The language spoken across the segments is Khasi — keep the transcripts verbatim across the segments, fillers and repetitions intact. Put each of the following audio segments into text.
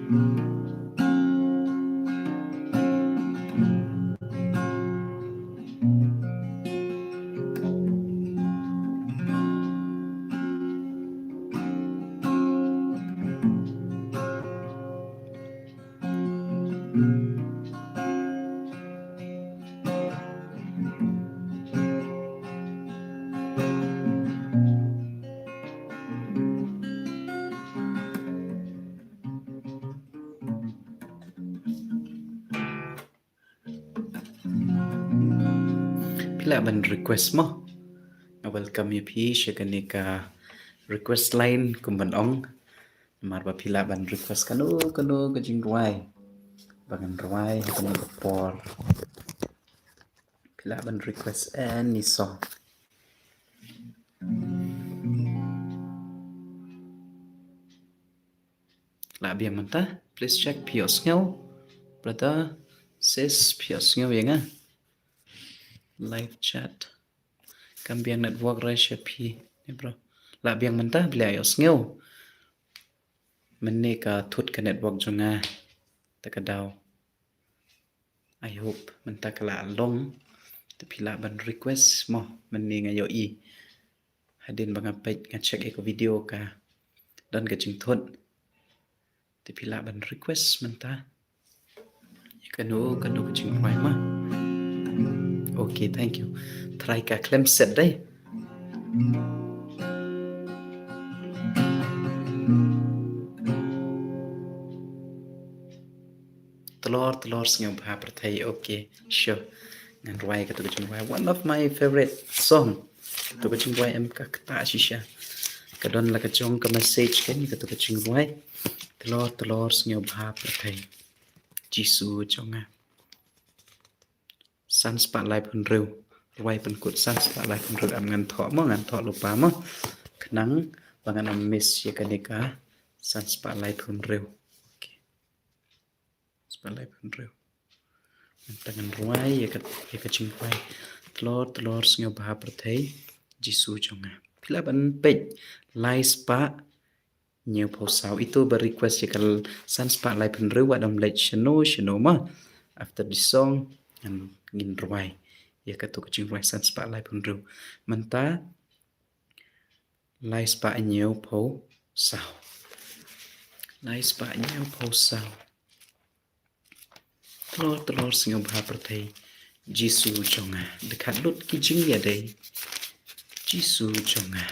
Phi lah ban request mo. Nga welcome ïa phi sha kane ka request line kum ban ong. Namar ba phi lah ban request kano kano ka jingrwai ba ngan rwai ha kane ka por. Phi lah ban request any song. Lah biang mynta, please check phi ïohsngew. Brother, sis, phi ïohsngew ïa nga? Live chat. Kam biang network ruh sha phi ne bro? Lah biang mynta, balei ïohsngew? Mynne ka thut ka network jong nga. Ta ka daw. I hope mynta ka la long. Te phi lah ban request mo, mynne nga ïohi. Hadien ba nga peit, nga check ïa ka video ka don ka jingthut. Te phi lah ban request mynta. Ïa kano kano ka jingrwai ma. Okay, thank you. Try ka khlem set dei. Tylor tylor sngewbha pyrthei. Okay, sure. Ngan rwai katu ka jingrwai, one of my favorite song. Katu ka jingrwai em ka ktah shisha. Ka don la ka jong ka message kan katu ka jingrwai. Tylor tylor sngewbha pyrthei. Jisu jong nga. San spah laiphew hynriew. Rwai pynkut san spah laiphew hynriew, em ngan thoh mo, ngan thoh lypa mo. Khnang ba ngan ym miss ïa kane ka san spah laiphew hynriew. Okay. Spah laiphew hynriew. Mynta ngan rwai ïa ka, ïa ka jingrwai. Tylor tylor sngewbha pyrthei. Jisu jong nga. Phi lah ban peit lai spah hynñiewphew saw. Ito ba request ïa ka san spah laiphew hynriew, wat ym leit shano shano ma. After the song ngin rwai ïa katu ka jingrwai san spah laiphew hynriew. Mynta lai spah hynñiewphew saw. Lai spah hynñiewphew saw. Tylor tylor sngewbha pyrthei. Jisu jong nga. Dkhot lut ki jingïadei. Jisu jong nga.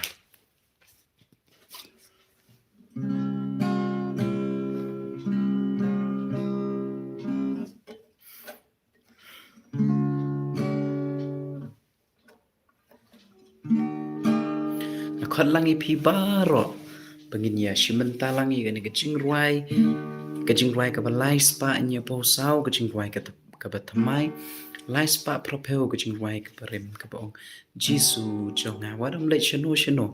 Nga khot lang ïa phi baroh ba ngin ïa shim bynta lang ïa kane ka jingrwai, ka jingrwai kaba lai spah hynñiewphew saw, ka jingrwai kaba thymmai, lai spah phraphew, ka jingrwai kaba rim kaba ong Jisu jong nga. Wat ym leit shano shano.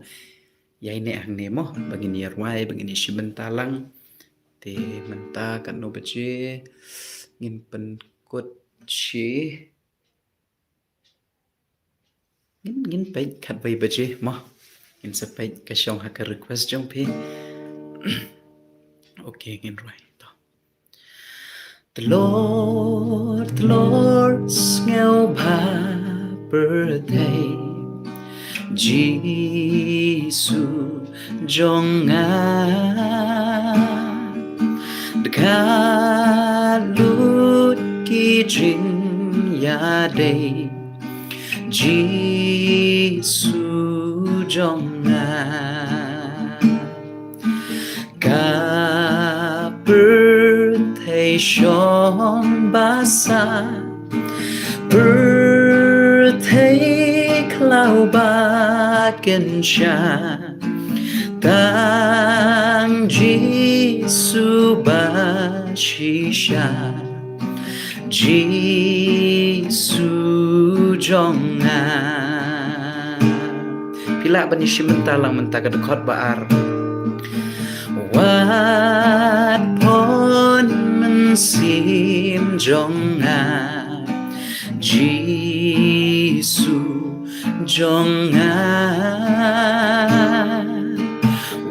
Ïai neh hangne mo ba ngin ïa rwai, ba ngin ïa shim bynta lang. Te mynta katno baje? Ngin pynkut shi Ngin, ngin peit khatwei baje mo. Ngin sa peit ka shong ha ka request jong phi. Okay, ngin rwai to. Tlor tlor sngewbha pyrthei, Jisu jong nga. Dkhot lut ki jingïadei, Jisu jong nga. Ka pyrthei shong ba sah, pyrthei khlaw ba kynsha, tang Jisu ba shisha, Jisu jong nga. Phi lah ban ïa shim bynta lang mynta ka dkhot ba ar. Wat pon mynsiem jong nga, Jisu jong nga.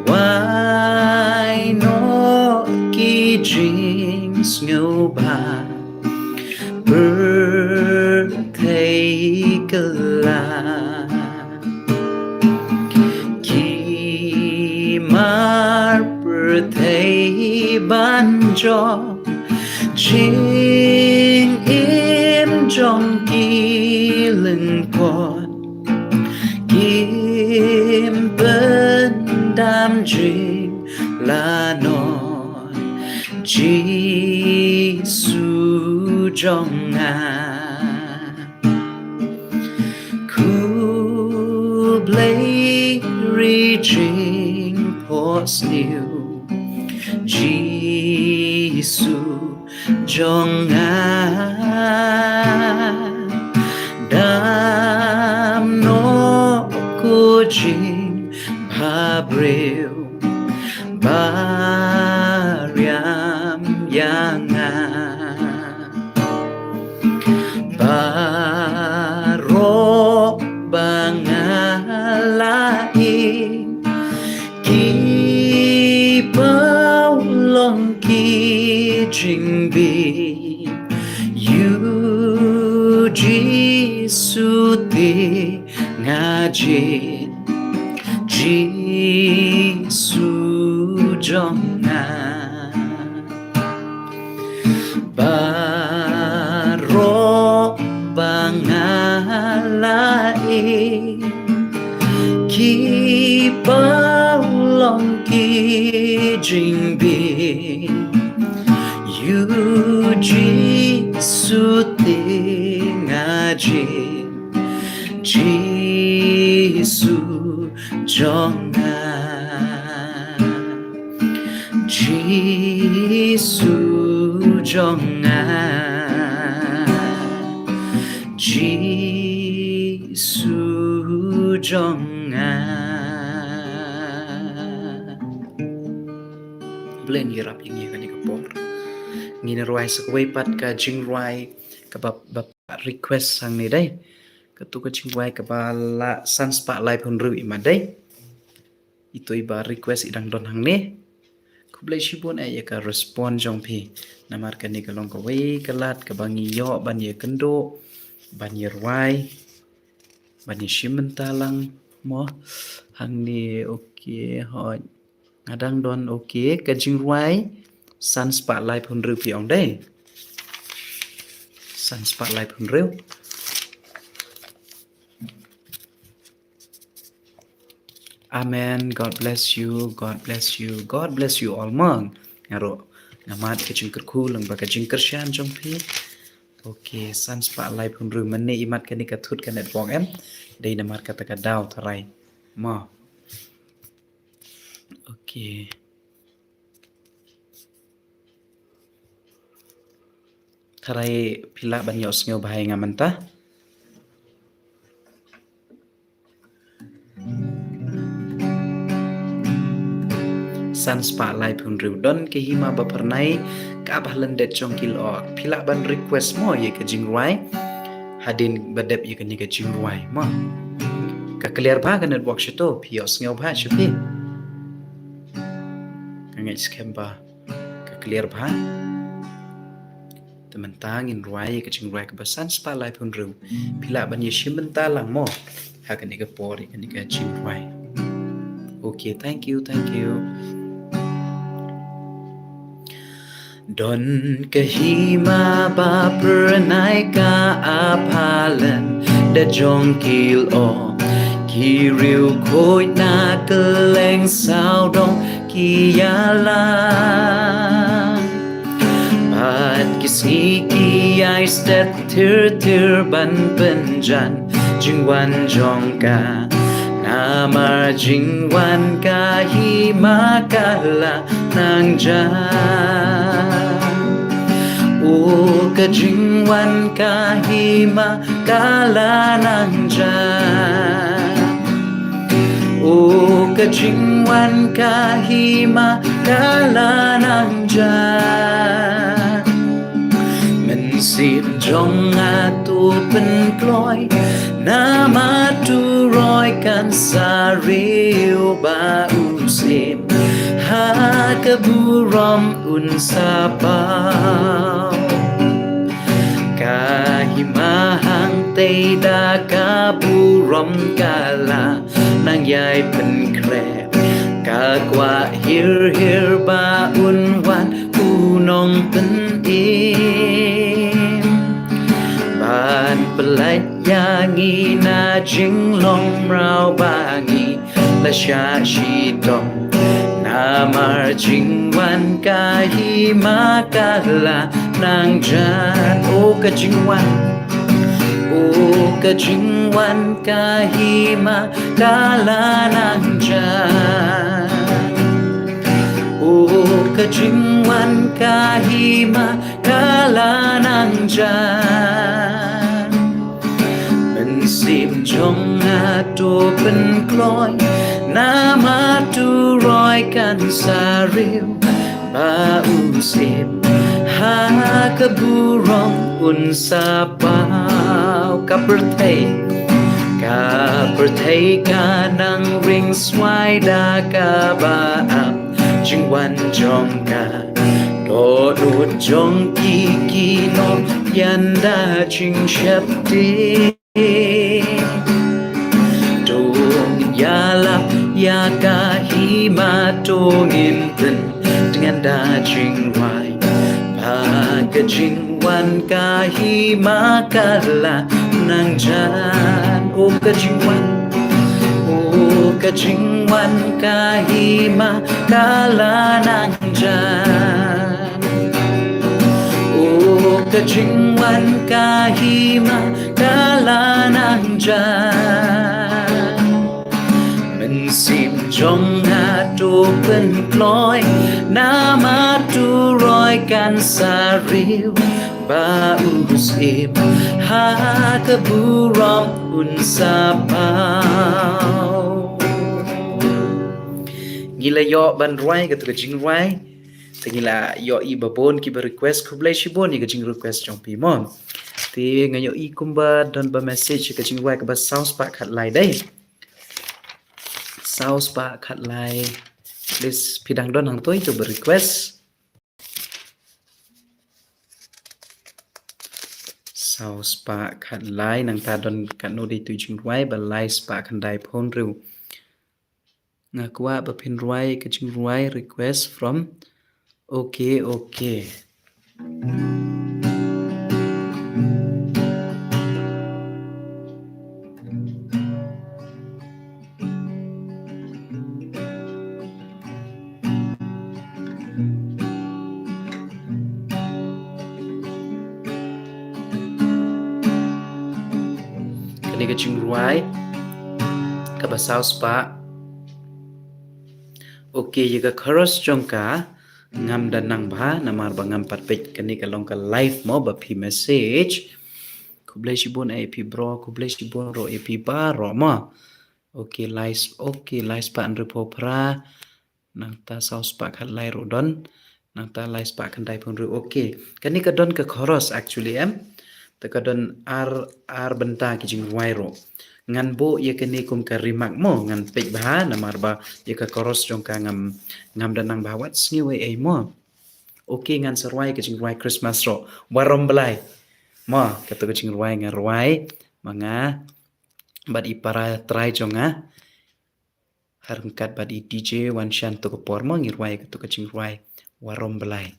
Wai noh ki jingsngewbha pyrthei kylla. Ki mar pyrthei ban jop jingim jong ki lyngkot. Kim pyndam jinglanon Jisu jong nga. Khublei ri jingphohsniew Jisu jong nga. Dam noh ko jingbhabriew ba riam ïa nga. Baroh ba nga la ïoh, ki paw long ki jingbieit. Ïoh Jisu te nga jied, Jisu jong nga. Baroh ba nga la ïoh, ki paw long ki jingbieit. Ïoh Jisu te nga jied, Jisu jong nga. Jisu jong nga. Jisu jong nga. Blei un ïarap ïa ngi ha kane ka por. Ngin rwai sa kawei pat ka jingrwai kaba, ba request hangne dei. Katu ka jingrwai kaba la san spah laiphew hynriew i mat dei. Itu iba request i dang don hangne. Khublei shibun eh ïa ka respond jong phi. Namar kane ka long kawei ka lad kaba ngi ïoh ban ïakynduh, ban ïarwai, ban ïashim bynta lang mo. Hangne, okay, hooid. Nga dang don, okay, ka jingrwai san spah laiphew hynriew phi ong dei. San spah laiphew hynriew. Amen. God bless you. God bless you. God bless you all, mong. Nga ruh nga mad ka jingkyrkhu lyngba ka jingkyrshan jong phi. Okay, san spah laiphew hynriew. Mynne i mat kane ka thut ka network em. Dei namar kata ka daw tharai. Mo. Okay. Tharai phi lah ban ïohsngew bha ïa nga mynta. San spah laiphew hynriew. Don ka hima ba phyrnai kaba ha lyndet jong ki lyoh. Phi lah ban request mo ïa ka jingrwai hadien ba dep ïa kane ka jingrwai mo. Ka clear bha ka network shato, phi ïohsngew bha sha phi? Nga ngeit skhem ba ka clear bha. Te mynta ngin rwai ïa ka jingrwai kaba san spah laiphew hynriew. Phi lah ban ïashim bynta lang mo ha kane ka por ïa kane ka jingrwai. Okay, thank you, thank you. Don ka hima ba phyrnai ka ap ha lyndet jong ki lyoh. Ki riewkhuid na kylleng sawdong ki ïalam. Bad ki sngi ki ïai stet tir tir ban pynjan jingwan jong ka. Namar jingwan ka hima ka la nang jan. O ka jingwan ka hima ka la nang jan. O ka jingwan ka hima ka la nang jan. Mynsiem jong nga to pynkloi, namar to roi kan sa riew ba u syiem. Ka burom un sa paw. Ka hima hangtei da ka burom ka la nang ïai pynkhreh. Ka kwah hir hir ba un wan u nongpynim. Ban pyllait ïa ngi na jinglong mraw ba ngi la shah shitom. Namar jingwan ka hima ka la nang jan. O ka jingwan, o ka jingwan ka hima ka la nang jan. O ka jingwan ka hima ka la nang jan. Mynsiem jong nga to pynkloi, namar to roi kan sa riew. Ba u syiem ha ka burom un sa paw. Ka pyrthei, ka pyrthei ka nang ring swai da kaba ap jingwan jong ka. Dohnud jong ki ki nongïada jingsheptieng. To ngin ïalap ïa ka hima, to ngin pyntngen da jingrwai. Ba ka jingwan ka hima ka la nang jan. O ka jingwan, o ka jingwan ka hima ka la nang jan. O ka jingwan ka hima ka la nang jan. Mynsiem jong nga to pynkloi, namar to roi kan sa riew. Ba u syiem ha ka burom un sa paw. Ngi la ïoh ban rwai kato ka jingrwai. Te ngi la ïohi ba bun kiba request, khublei shibun ïa ka jingrequest jong phi mo. Te nga ïohi kumba don ba message ka jingrwai kaba saw spah khatlai dei. Saw spah khatlai. Please phi dang don hangto ito ba request. Saw spah khatlai, nangta don katno dei ito i jingrwai ba lai spah khyndai phew hynriew. Nga kwah ba phin rwai ka jingrwai request from. Okay, okay. Kane ka jingrwai kaba saw spah. Okay, ïa ka chorus jong ka ngam da nang bha namar ba ngam pat peit, kane ka long ka live mo ba phi message. Khublei shibun ïa phi bro, khublei shibun ruh ïa phi baroh mo. Okay, lai s-, okay, lai spah hynriew phew phra. Nangta saw spah khatlai ruh don. Nangta lai spah khyndai phew hynriew. Okay. Kane ka don ka chorus actually em. Te ka don ar, ar bynta ki jingrwai ruh. Ngan buh ïa kane kum ka remark mo, ngan peit bha namar ba ïa ka chorus jong ka ngam, ngam da nang bha wat sngew ei ei mo. Okay, ngan sa rwai ka jingrwai Christmas ruh. Warom Blai. Mo, kato ka jingrwai nga rwai ma nga bad i para trai jong nga. Ha ryngkat bad i D J Wanshan, to ka por mo ngi rwai kato ka jingrwai Warom Blai.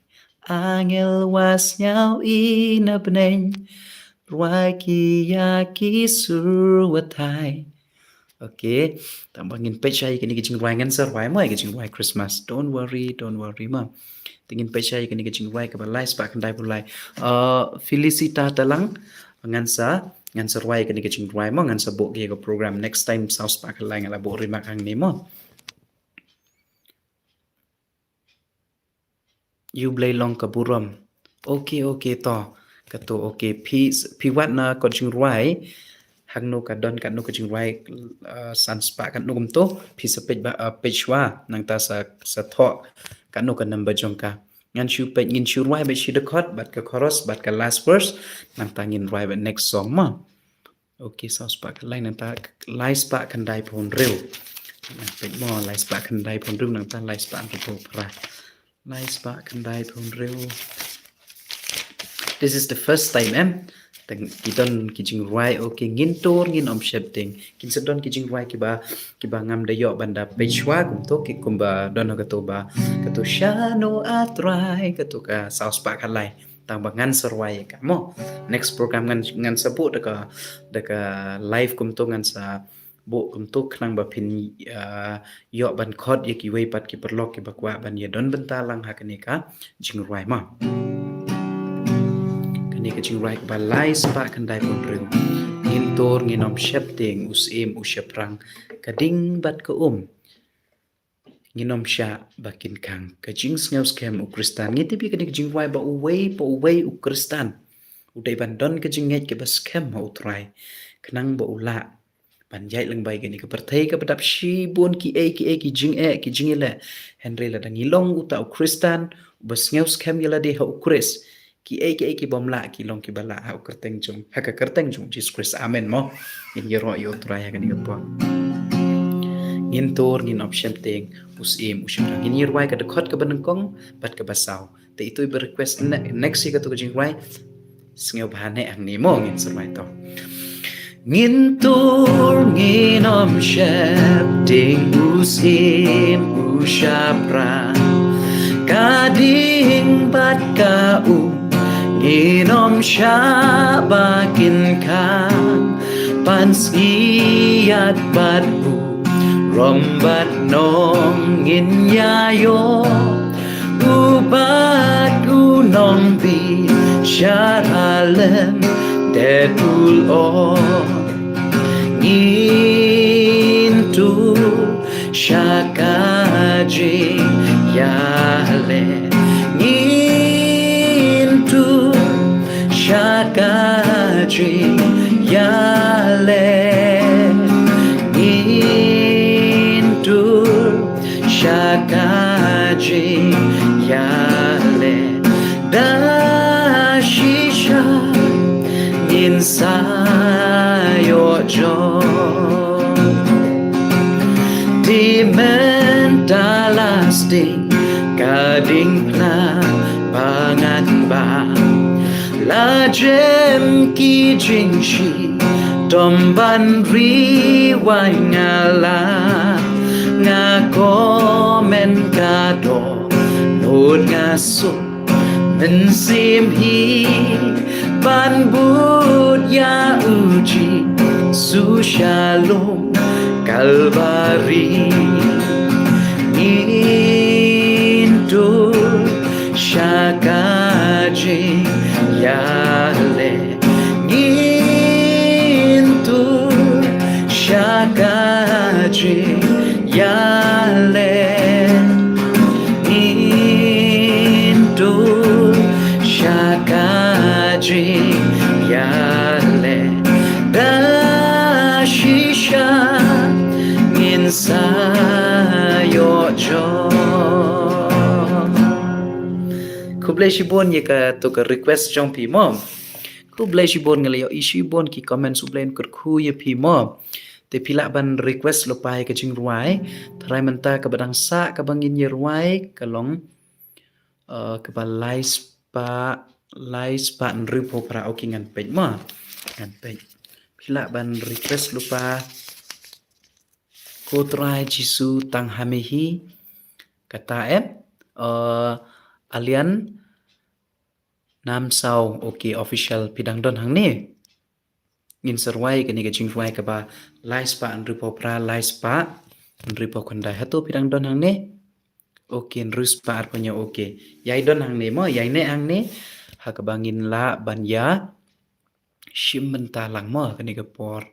Angel wa sñiaw i na bneng, rwai ki ïa ki sur wa thai. Okay, tang ba ngin peit shai kane ka jingrwai, ngan sa rwai mo ka jingrwai Christmas. Don't worry, don't worry mo. Te ngin peit shai kane ka jingrwai kaba lai spah khyndai phew lai. Uh, Felicita Talang, ngan sa, ngan sa rwai kane ka jingrwai mo, ngan sa buh ïa ka program next time, saw spah khatlai nga la buh remark hangne mo. U Blei long ka burom. Okay, okay to. Kato okay. Phi, phi wad na kot jingrwai. Hangno ka don katno ka jingrwai, uh, san spah katno kumto. Phi sa peit ba, uh, peit shwa. Nangta sa, sa thoh katno ka number jong ka. Ngan shu peit, ngin shu rwai bad shi dkhot, bad ka chorus, bad ka last verse. Nangta ngin rwai bad next song mo. Okay, saw spah khatlai, nangta lai spah khyndai phew hynriew. Ngan peit mo, lai spah khyndai phew hynriew nangta lai spah hynriew phew phra. Lai spah khyndai phew hynriew. This is the first time, em. Tang ki don ki jingrwai, okay, ngin tur ngin ym sheptieng. Kin sa don ki jingrwai kiba, kiba ngam da ïoh ban da peit shuwa kumto, ki kumba don ha kato ba, kato shano A Trai, kato ka saw spah khatlai. Tang ba ngan sa rwai ka mo. Next program ngan, ngan sa buh da ka, da ka live kumto, ngan sa buh kumto khnang ba phin, ah, ïoh ban khot ïa kiwei pat ki paralok kiba kwah ban ïa don bynta lang ha kane ka jingrwai mo. Kane ka jingrwai kaba lai spah khyndai phew hynriew. Ngin tur ngin ym sheptieng, u syiem u shaphrang, ka ding bad ka um. Ngin ym shah ba kin khang. Ka jingsngew skhem u Khristan. Ngi tip ïa kane ka jingrwai ba uwei pa uwei u Khristan u dei ban don ka jingngeit kaba skhem ha u Trai. Khnang ba u lah ban ïaid lyngngoh ïa kane ka pyrthei kaba dap shibun kiei kiei ki jingeh ki jingïaleh. Hynrei lada ngi long uta u Khristan uba sngew skhem ïa lade ha u Khrist, kiei kiei ki bym lah ki long kiba lah ha u kyrteng jong, ha ka kyrteng jong Jisu Khrist. Amen mo. Ngin ïaroh ïa u Trai ha kane ka por. Ngin tur ngin ym sheptieng, u syiem u shaphrang. Ngin ïarwai ka dkhot kaba nyngkong bad kaba saw. Te ito iba request ne-, next ïa kato ka jingrwai. Sngewbha neh hangne mo, ngin sa rwai to. Ngin tur ngin ym sheptieng, u syiem u shaphrang, ka ding bad ka um. Ngin ym shah ba kin khang, pansngiat bad burom bad nong ngin ïa ïoh. U bad u nongbishar ha lyndet u la ong, ngin tur sha ka jingïaleh. Ngin tur sha ka jingïaleh. Ngin tur sha ka jingïaleh. Da shisha ngin sa ïoh jop. Te mynta la sdang ka diengphna ba ngan bam. La jem ki jingshitom ban ri wai nga la, nga kmen ka dohnud nga suk mynsiem hi ban bud ïa u Jisu sha lum Kalbari. Ngin tur sha ka jingïaleh. Ngin tur sha ka jingïaleh. Ngin tur sha ka jingïaleh. Da shisha ngin sa ïoh jop. Khublei shibun ïa kato ka request jong phi mo. Khublei shibun, nga la ïohi shibun ki comments, U Blei un kyrkhu ïa phi mo. Te phi lah ban request lypa ïa ka jingrwai. Tharai mynta kaba dang sah kaba ngin ïarwai ka long, eh, kaba lai spah, lai spah hynriewphew phra. Okay, ngan peit mo. Ngan peit. Phi lah ban request lypa. Ko Trai Jisu tang ha me hi. Kata em, eh, Alian Namsaw, okay, official, phi dang don hangne. Ngin sa rwai kane ka jingrwai kaba lai spah hynriewphew phra, lai spah hynriewphew khyndai. Hato phi dang don hangne? Okay, hynriew spah arphew hynñiew, okay. Ïai don hangne mo, ïai neh hangne. Ha kaba ngin lah ban ïa shim bynta lang mo kane ka por.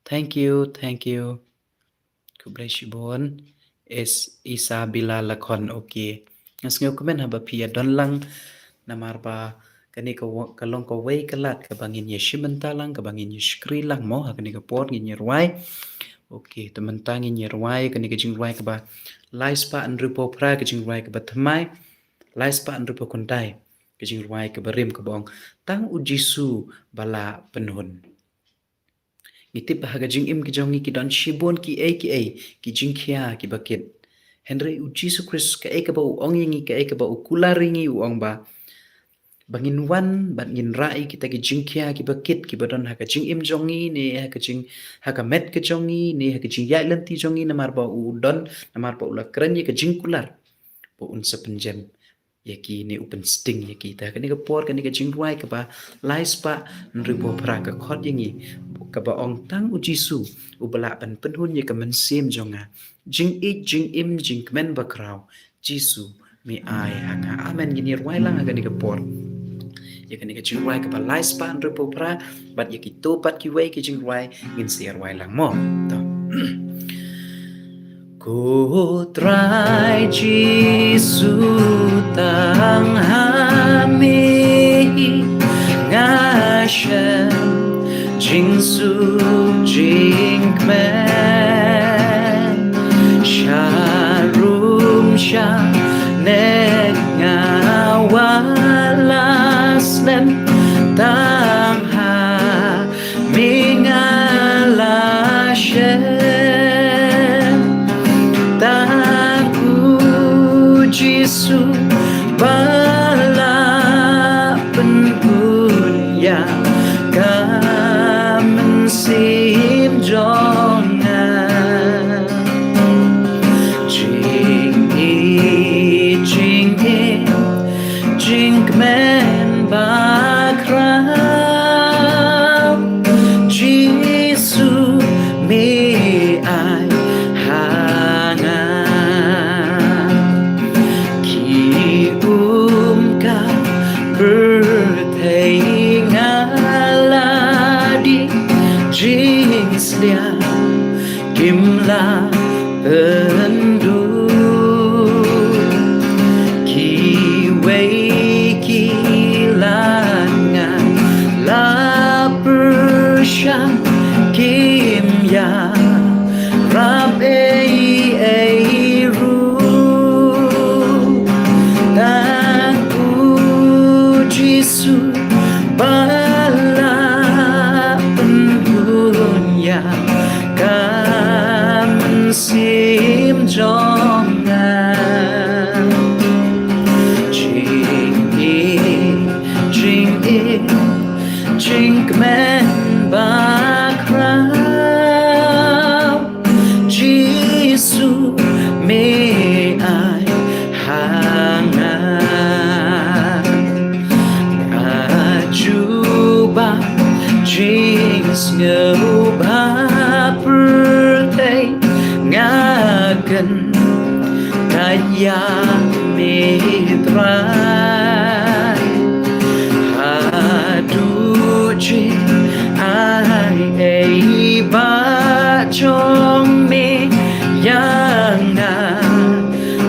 Thank you, thank you. Khublei shibun. Is Isabella Lakhon, okay. Nga sngewkmen haba phi ïa don lang namar ba kane ka wa-, ka long kawei ka lad kaba ngin ïa shim bynta lang, kaba ngin ïa shakri lang mo ha kane ka por ngin ïa rwai. Okay, te mynta ngin ïa rwai kane ka jingrwai kaba lai spah hynriewphew phra, ka jingrwai kaba thymmai. Lai spah hynriewphew khyndai, ka jingrwai kaba rim kaba ong, Tang U Jisu ba la pynhun. Ngi tip ba ha ka jingim ka jong ngi ki don shibun ki ei ki ei, ki jingkhia kiba kit. Hynrei u Jisu Khrist kaei kaba u ong ïa ngi, kaei kaba u kular ïa ngi, u ong ba, ba ngin wan bad ngin rah ïa kita ki jingkhia kiba kit kiba don ha ka jingim jong ngi, ne ha ka jing, ha ka met ka jong ngi, ne ha ka jingïaid lynti jong ngi, namar ba u don, namar ba u la kren ïa ka jingkular ba un sa pynjem ïa ki, ne u pynsting ïa ki. Te ha kane ka por, kane ka jingrwai kaba lai spah hynriewphew phra ka khot ïa ngi, kaba ong, tang u Jisu uba lah ban pynhun ïa ka mynsiem jong nga. Jingïeit, jingim, jingkmen bakhraw, Jisu me ai ha nga. Amen. Ngin ïa rwai lang ha kane ka por ïa kane ka jingrwai kaba lai spah hynriewphew phra, bad ïa kito pat kiwei ki jingrwai ngin sa ïa rwai lang mo. To. Ko Trai Jisu, tang ha me nga shem jingsuk jingkmen. Sharum shaneng nga wala slem, tang ha me nga la shem. Tang u Jisu ba la pynbun ïa ka mynsiem jong nga. Jingïeit, jingim, jingkmen bakhraw, Jisu me ai ha nga. Ki um ka pyrthei nga la dih, jingsliang kim lah pynduh. Kiwei ki lad nga la pyrshang, kim ïarap ei ei ruh. Tang u Jisu ba la pynbun ïa ka mynsiem jong nga. Jingïeit, jingim, jingkmen bakhraw, Jisu me ai ha nga. Nga jubab jingsngewbha pyrthei, nga kyntait ïa me Trai. Haduh jingaiei ba jong me ïa nga,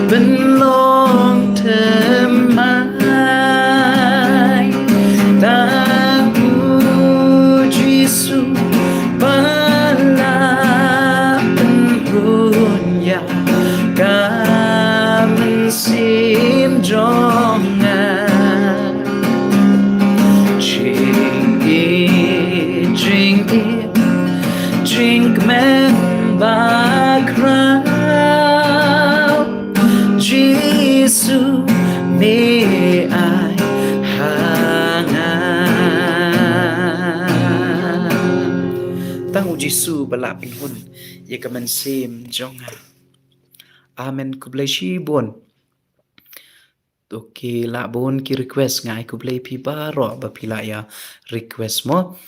pynlong thymmai. Tang u Jisu ba la pynbun ïa ka mynsiem jong nga. Jingïeit, jingim, jingkmen bakhraw, Jisu me ai ha nga. Tang u Jisu ba la pynhun ïa ka mynsiem jong nga. Amen. Khublei shibun. Okay, la bun ki request, nga ai khublei phi baroh ba phi la ïa request mo.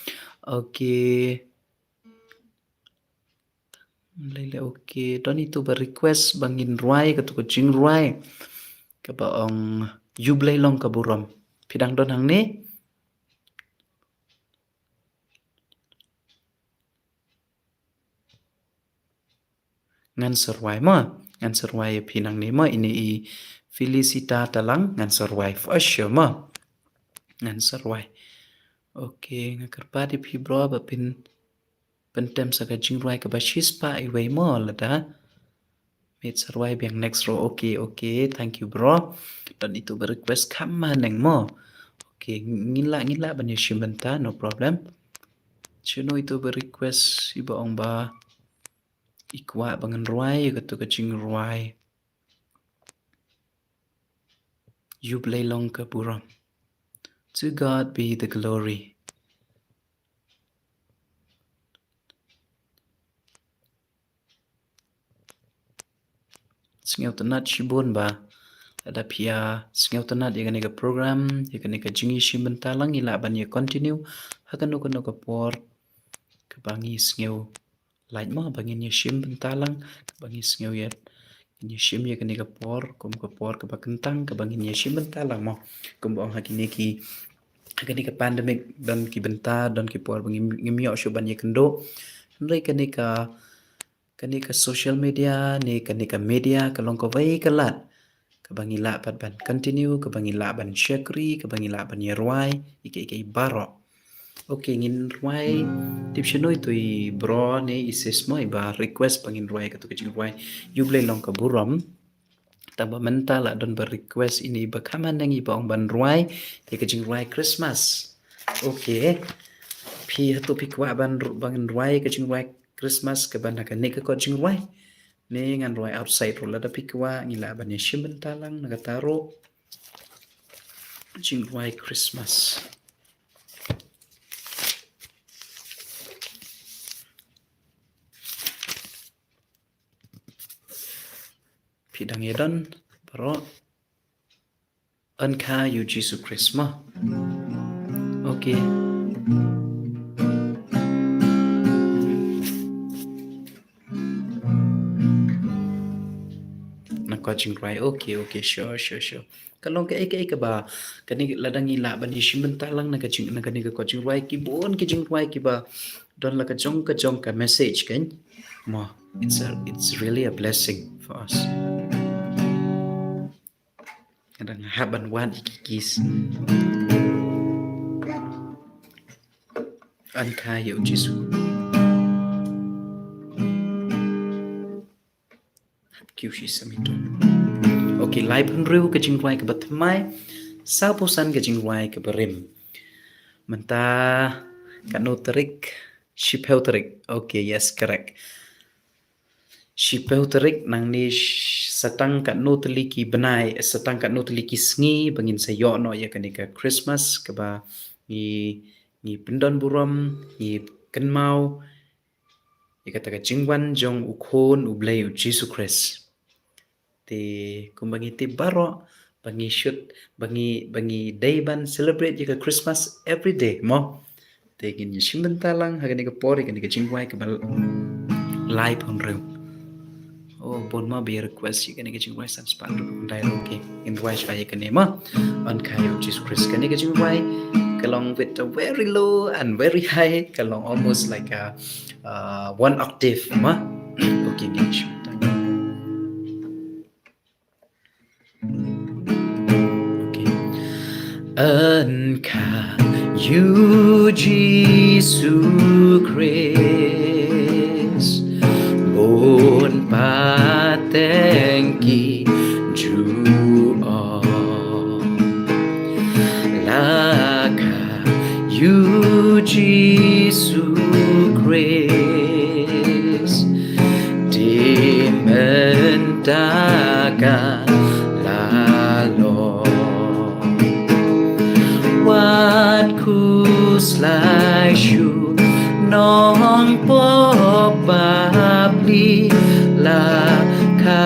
Okay. Lele, okay. Don ito ba request ba ngin rwai kato ka jingrwai kaba ong, U Blei long ka burom. Phi dang don hangne? Ngan sa rwai mo, ngan sa rwai ïa phi nangne mo, ine i Felicita Talang, ngan sa rwai for sure mo. Ngan sa rwai. Okay, nga kyrpad ïa phi bro ba phin pyntem sa ka jingrwai kaba shispah iwei mo lada. Mut sa rwai biang next row. Okay, okay, thank you bro. Don ito ba request kham ma neng mo. Okay, ngin lah, ngin lah ban ïa shim bynta, no problem. Shano ito ba request iba ong ba i kwah ba ngan rwai ïa kato ka jingrwai U Blei long ka burom. To God be the glory. Sngewtynnat shibun ba lada phi ïa sngewtynnat ïa kane ka program, ïa kane ka jingïashim bynta lang, ngi lah ban ïa continue ha kano kano ka por kaba ngi sngew lait mo, ba ngin ïashim bynta lang, kaba ngi sngew ïa, ngin ïashim ïa kane ka por kum ka por kaba kyntang kaba ngin ïashim bynta lang mo. Kumba ong ha kine ki, ha kane ka pandemic don ki bynta, don ki por ba ngim, ngim ïoh shuh ban ïakynduh. Hynrei kane ka, kane ka social media ne kane ka media ka long kawei ka lad kaba ngi lah pat ban continue, kaba ngi lah ban shakri, kaba ngi lah ban ïarwai ïa kiei kiei baroh. Okay, ngin rwai, tip shano ito i bro ne i sis mo iba request ba ngin rwai kato ka jingrwai U Blei long ka burom. Tang ba mynta la don ba request ine iba kham haneng iba ong ban rwai ïa ka jingrwai Christmas. Okay. Phi hato phi kwah ban r-, ban rwai ka jingrwai Christmas kaba na kane ka kot jingrwai? Ne ngan rwai outside ruh lada phi kwah, ngi lah ban ïashim bynta lang na kata ruh. Jingrwai Christmas. Phi dang ïa don baroh. Yn kha ïa u Jisu Khrist mo. Okay. Na ka jingrwai. Okay, okay, sure, sure, sure. Ka long kaei kaei kaba, kane lada ngi lah ban ïashim bynta lang na ka jing, na kane ka kot jingrwai, ki bun ki jingrwai kiba don la ka jong ka jong ka message kan. Mo, it's a, it's really a blessing for us. Nga dang hap ban wad ïa ki keys. Yn kha ïa u Jisu. Hap kiew shi semiton. Okay, laiphew hynriew ka jingrwai kaba thymmai, sawphew san ka jingrwai kaba rim. Mynta katno tarik? Shiphew tarik. Okay, yes, correct. Shiphew tarik nangne sh-, sa tang katno tylli ki bnai, sa tang katno tylli ki sngi ba ngin sa ïoh noh ïa kane ka Christmas kaba ngi, ngi pyndon burom, ngi kynmaw ïa kata ka jingwan jong u Khun u Blei u Jisu Khrist. Te kumba ngi tip baroh ba ngi should, ba ngi, ba ngi dei ban celebrate ïa ka Christmas every day mo. Te ngin ïashim bynta lang ha kane ka por ïa kane ka jingrwai kaba laiphew hynriew. Oh, bun mo ba ïa request ïa kane ka jingrwai, san spah hynriew phew khyndai ruh. Okay, ngin rwai shuwa ïa kane mo. Yn kha ïa u Jisu Khrist. Kane ka jingrwai ka long with a very low and very high, ka long almost like a, uh, one octave mo. Okay, ngin shu tang. Okay. Yn kha ïa u Jisu Khrist, bun pateng ki ju ong. La kha ïa u Jisu Khrist, te mynta ka la long. Wat khuslai shuh nongpop bapli, la kha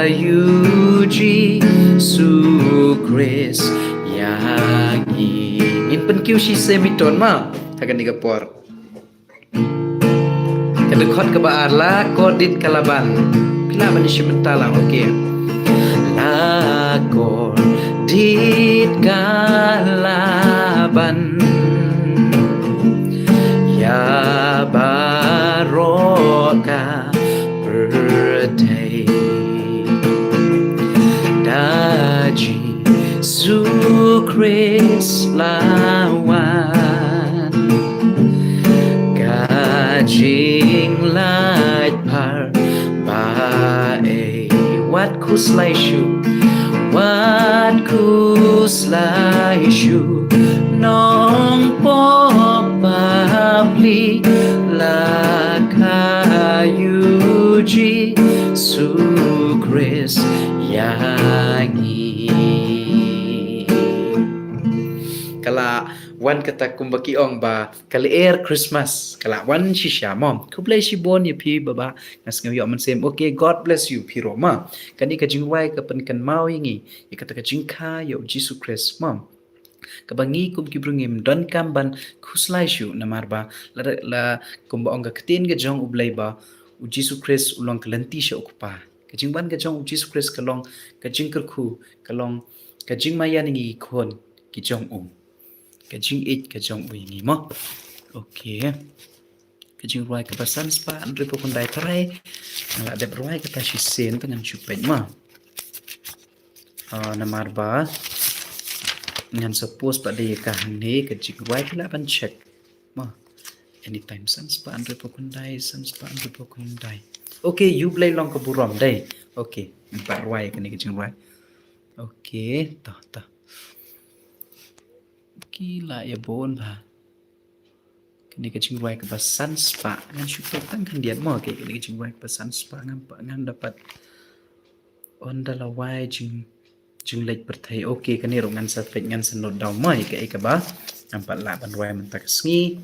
ïa u Jisu Khrist ïa ngi. Ngin pynkiew shi semiton mo ha kane ka por. Ka dkhot kaba ar, la kordit ka la ban. Phi lah ban ïashim bynta lang, okay. La kordit ka la ban ïa baroh ka pyrthei. Da Jisu Khrist la wan, ka jinglait phar ba ei. Wat khuslai shuh, Pat khuslai shuh nongpop bapli la khaïi Jisu Khrist ïa ngi. Ka la wan kata kumba ki ong ba ka lyer Christmas ka la wan shisha mo. Khublei shibun ïa phi baba, nga sngew ïoh mynsiem. Okay, God bless you phi ruh ma. Kane ka jingrwai ka pynkynmaw ïa ngi ïa kata ka jingkha ïa u Jisu Khrist ma. Kaba ngi kum ki briew ngim donkam ban khuslai shuh namar ba la, la kumba ong ka ktien ka jong U Blei ba u Jisu Khrist u long ka lynti sha u Kpa. Ka jingwan ka jong u Jisu Khrist ka long ka jingkyrkhu, ka long ka jingmaïan ïa ngi ki khun ki jong u. Ka jingïeit ka jong u ïa ngi mo. Okay. Ka jingrwai kaba san spah hynriewphew khyndai, tharai nga la dep rwai kata shisien te ngan shu peit ma. Ah, namar ba ngan sa post pat de ïa ka hangne ka jingrwai, phi lah ban check ma. Anytime, san spah hynriewphew khyndai, san spah hynriewphew khyndai. Okay, U Blei long ka burom dei. Okay, ngan pat rwai kane ka jingrwai. Okay, to to. Ki la ïa bun bha. Kane ka jingrwai kaba san spah, ngan shu peit tang khyndiat mo. Okay, kane ka jingrwai kaba san spah ngam pat, ngam da pat, ynda la wai jing, jingleit pyrthei. Okay, kane ruh ngan sa peit, ngan sa note down mo ïa kaei kaba ngam pat lah ban rwai mynta ka sngi.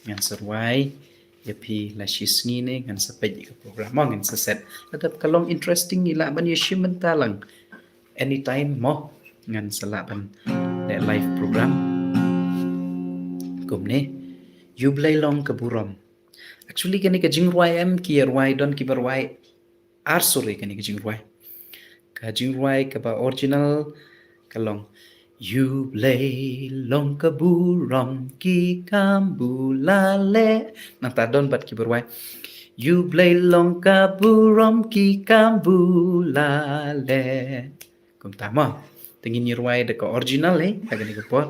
Ngan sa rwai ïa phi la shi sngi ne, ngan sa peit ïa ka program mo, ngan sa set. Lada ka long interesting ngi lah ban ïa shim mynta lang. Anytime mo, ngan sa lah ban leh live program. Kumne, U Blei long ka burom. Actually kane ka jingrwai em ki ïa rwai, don kiba rwai ar sur ïa kane ka jingrwai. Ka jingrwai kaba original ka long, U Blei long ka burom, ki kam bun la leh. Nangta don pat kiba rwai, U Blei long ka burom, ki kam bun la leh. Kumta mo. Te ngin ïa rwai da ka original eh, ha kane ka por.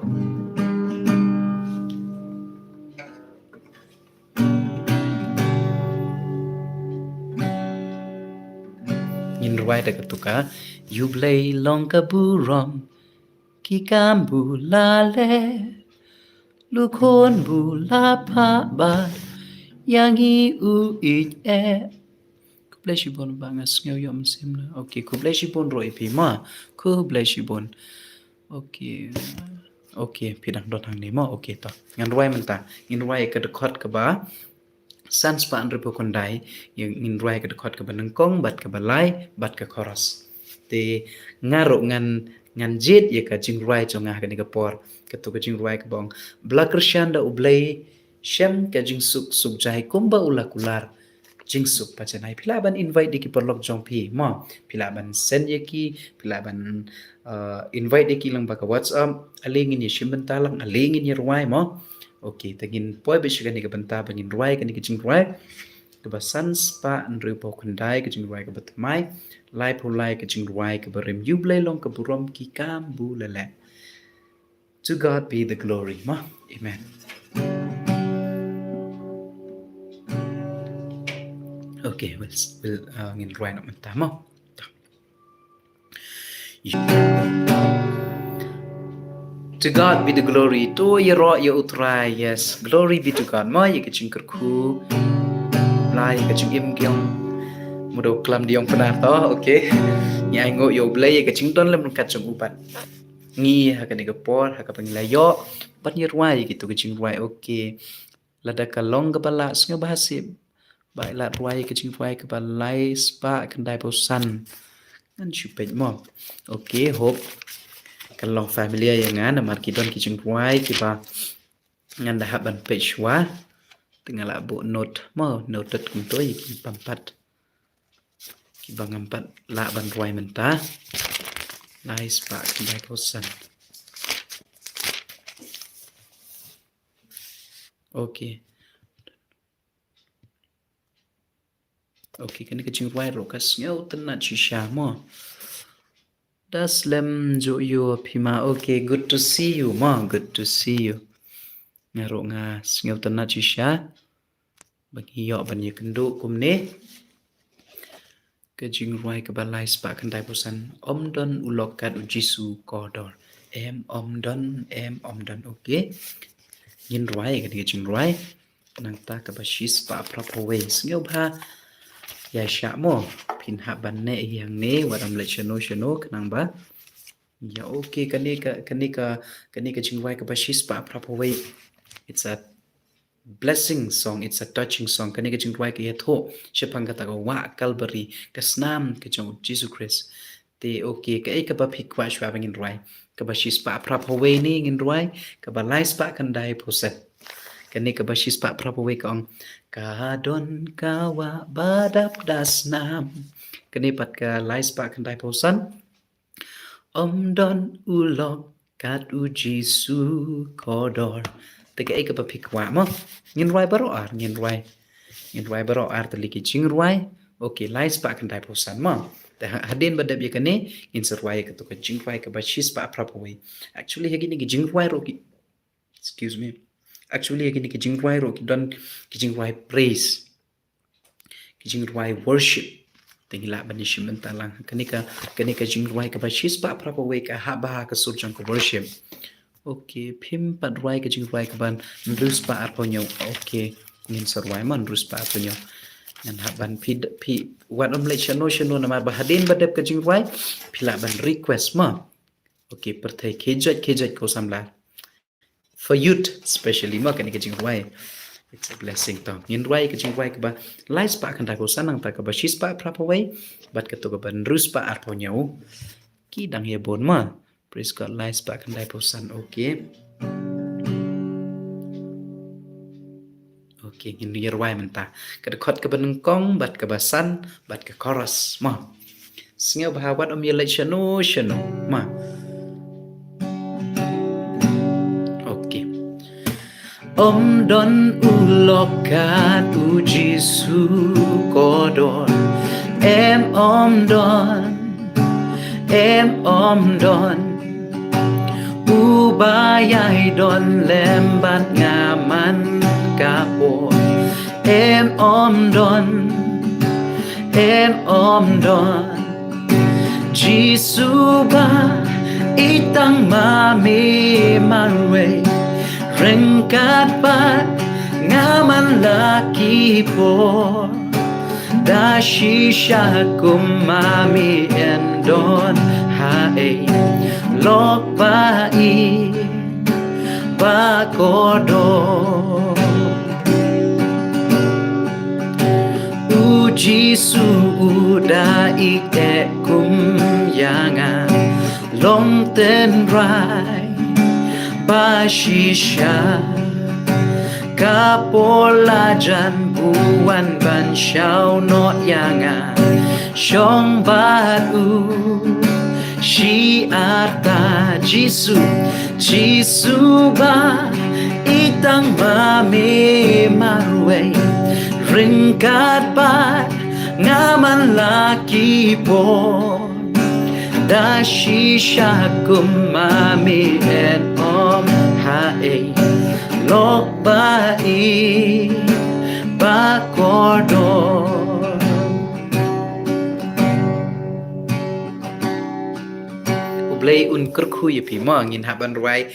Ngin rwai da katu ka, U Blei long ka burom, ki kam bun la leh, lukun bun la phah bad ïa ngi u ïeit eh. Khublei shibun ba nga sngew ïoh mynsiem na. Okay, khublei shibun ruh ïa phi ma. Khublei shibun. Okay. Okay, phi dang don hangne mo. Okay, to. Ngan rwai mynta. Ngin rwai ka dkhot kaba san spah hynriewphew khyndai, ngin rwai ka dkhot kaba nyngkong bad kaba lai bad ka chorus. Te nga ruh ngan, ngan jied ïa ka jingrwai jong nga ha kane ka por. Katu ka jingrwai kaba ong, ba la kyrshan da U Blei, shem ka jingsuk suk jai kumba u la kular jingsuk ba janai. Phi lah ban invite ïa ki paralok jong phi mo. Phi lah ban send ïa ki, phi lah ban, uh, invite ïa ki lyngba ka WhatsApp. Ale ngin ïa shim bynta lang, ale ngin ïa rwai mo. Okay, te ngin poi beit sha kane ka bynta ba ngin rwai kane ka jingrwai kaba san spah hynriewphew khyndai, ka jingrwai kaba thymmai. Laiphew lai, ka jingrwai kaba rim, U Blei long ka burom, ki kam bun la leh. To God be the glory ma. Amen. Okay, we'll, we'll, uh, ngin rwai noh mynta mo. To God be the glory. To ïaroh ïa U Trai. Yes, glory be to God. Ma ïa ka jingkyrkhu, la ïa ka jingim kiong. Mudo klam diong pynah to. Okay. Ngi ai nguh ïa U Blei ïa ka jingdon lem ryngkat jong u bad ngi ha kane ka por, ha kaba ngi la ïoh ban ïa rwai ïa kitu ka jingrwai. Okay. Lada ka long kaba lah, sngewbha sip ba ïa la rwai ïa ka jingrwai kaba lai spah khyndai phew san. Ngan shu peit mo. Okay, hope ka long familiar ïa nga namar ki don ki jingrwai kiba ngan da hap ban peit shuwa. Te nga la buh note mo, noted kumto ïa ki bym pat, kiba ngam pat lah ban rwai mynta. Lai spah khyndai phew san. Okay. Okay, kane ka jingrwai ruh ka sngewtynnat shisha mo. Da slem juh ïa phi ma. Okay, good to see you ma, good to see you. Nga ruh nga sngewtynnat shisha ba ngi ïoh ban ïakynduh kumne. Ka jingrwai kaba lai spah khyndai phew san. Ym don u lok kat u Jisu kordor. Em ym don, em ym don. Okay. Ngin rwai kane ka jingrwai. Nangta kaba shi spah phra phew wei. Sngewbha ïa shah mo. Phin hap ban neh ïa ngi wat ym leit shano shano khnang ba. Ïa, okay, kane ka, kane ka, kane ka jingrwai kaba shi spah phra phew wei. It's a blessing song, it's a touching song. Kane ka jingrwai ka ïathuh shaphang kata ka wah Kalbari, ka snam ka jong u Jisu Khrist. Te, okay, kaei kaba phi kwah shuwa ba ngin rwai? Kaba shi spah phra phew wei ne ngin rwai, kaba lai spah khyndai phew san. Kane kaba shi spah phra phew wei ka ong, ka don ka wah ba dap da snam. Kane pat ka lai spah khyndai phew san. Ym don u lok kat u Jisu kordor. Te kaei kaba phi kwah mo? Ngin rwai baroh ar, ngin rwai. Ngin rwai baroh ar tylli ki jingrwai. Okay, lai spah khyndai phew san mo. Te ha-, hadien ba dep ïa kane, ngin sa rwai ïa kato ka jingrwai kaba shi spah phra phew wei. Actually, ha kine ki jingrwai ruh ki, excuse me. Actually, ha kine ki jingrwai ruh ki don ki jingrwai praise. Ki jingrwai worship. Te ngi lah ban ïa shim bynta lang. Kane ka, kane ka jingrwai kaba shi spah phra phew wei ka hap bha ha ka sur jong ka worship. Okay, phim pat rwai ka jingrwai kaba hynriew spah arphew hynñiew. Okay, ngin sa rwai mo hynriew spah arphew hynñiew. Ngan hap ban phi, phi, wat ym leit shano shano namar ba hadien ba dep ka jingrwai, phi lah ban request mo. Okay, pyrthei khie joit, khie joit ko samla. For youth, especially mo kane ka jingrwai. It's a blessing to. Ngin rwai ka jingrwai kaba lai spah khyndai phew san nangta kaba shi spah phra phew wei, bad kato kaba hynriew spah arphew hynñiew. Ki dang ïa bun mo. Praise God, lai spah khyndai phew san, okay. Okay, ngin ïa rwai mynta. Ka dkhot kaba nyngkong, bad kaba san, bad ka chorus mo. Sngewbha wat ym ïa leit shano shano mo. Okay. Ym don u lok kat u Jisu kordor. Em ym don, em ym don. Uba ïai don lem bad nga man ka por. Em ym don, em ym don. Jisu ba, i tang ma me marwei. Ryngkat bad nga man la ki por. Da shisha kum ma me yn don haei. Lok ba i ba kordor. U Jisu u da ïeit kum ïa nga. Long tynrai ba shisha. Ka por la jan buan ban shaw noh ïa nga. Shong bad u shi arta Jisu, Jisu ba i tang ma me marwei. Ryngkat bad nga man la ki por. Da shisha kum ma me yn ym haei. Lok ba i ba kordor. U Blei un kyrkhu ïa phi mo, ngin hap ban rwai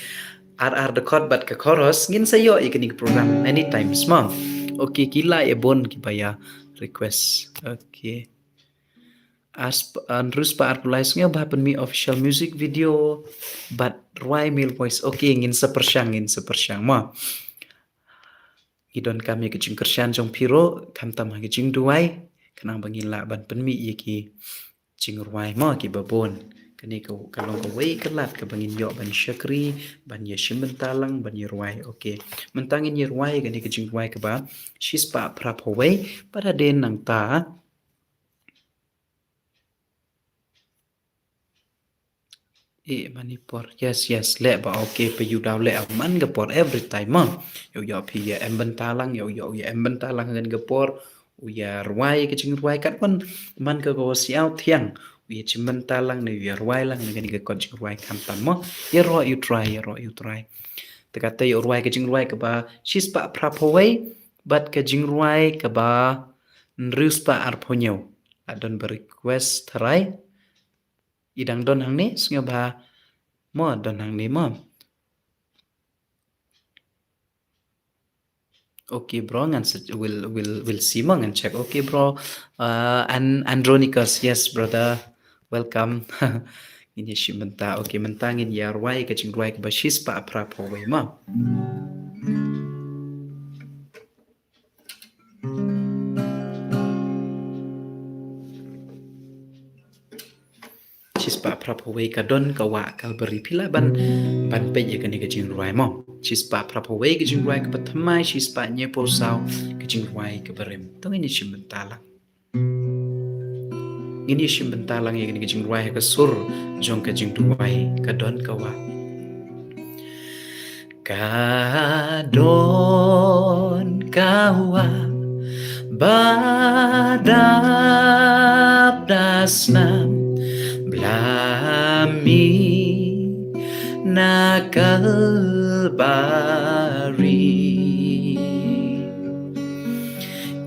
ar ar dkhot bad ka chorus, ngin sa ïoh ïa kane ka program many times mo. Okay, ki la ïa bun kiba ïa request. Okay. Ar sp-, hynriew spah arphew lai, sngewbha pynmih official music video bad rwai male voice. Okay, ngin sa pyrshang, ngin sa pyrshang mo. Ngi donkam ïa ka jingkyrshan jong phi ruh, khamtam ha ka jingduwai, khnang ba ngin lah ban pynmih ïa ki jingrwai mo kiba bun. Kane ka, ka long kawei ka lad kaba ngin ïoh ban shakri, ban ïa shim bynta lang, ban ïa rwai. Okay. Mynta ngin ïa rwai kane ka jingrwai kaba shi spah phra phew wei, bad hadien nangta. Eh, mane por. Yes, yes, leh ba, okay, pa ïoh daw leh man ka por every time mo. Ïoh ïoh phi ïa em bynta lang, ïoh ïoh ïa em bynta lang ngan ka por. U ïa rwai ka jingrwai kat wan man ka ko siaw thiang. U ïa shim bynta lang ne u ïa rwai lang ne kane ka kot jingrwai khamtam mo. Ïaroh ïa u Trai, ïaroh ïa u Trai. Te kata ïa u rwai ka jingrwai kaba shi spah phra phew wei, bad ka jingrwai kaba hynriew spah arphew hynñiew. Ka don ba request tharai. I dang don hangne, sngewbha mo, don hangne mo. Okay, bro, ngan se-, we'll, we'll, we'll see mo, ngan check. Okay, bro. Uh, An-, Andronicus, yes, brother. Welcome. Ngin ïa shim bynta. Okay, mynta ngin ïa rwai ka jingrwai kaba shispah phra phew wei mo. Shispah phra phew wei. Ka don ka wah Kalbari. Phi lah ban, ban peit ïa kane ka jingrwai mo. Shispah phra phew wei ka jingrwai kaba thymmai, shispah hynñiew phew saw ka jingrwai kaba rim. To ngin ïa shim bynta lang. Ngin ïa shim bynta lang ïa kane ka jingrwai ha ka sur jong ka jingduwai. Ka don ka wah. Ka don ka wah ba dap da snam, blam ïa na Kalbari.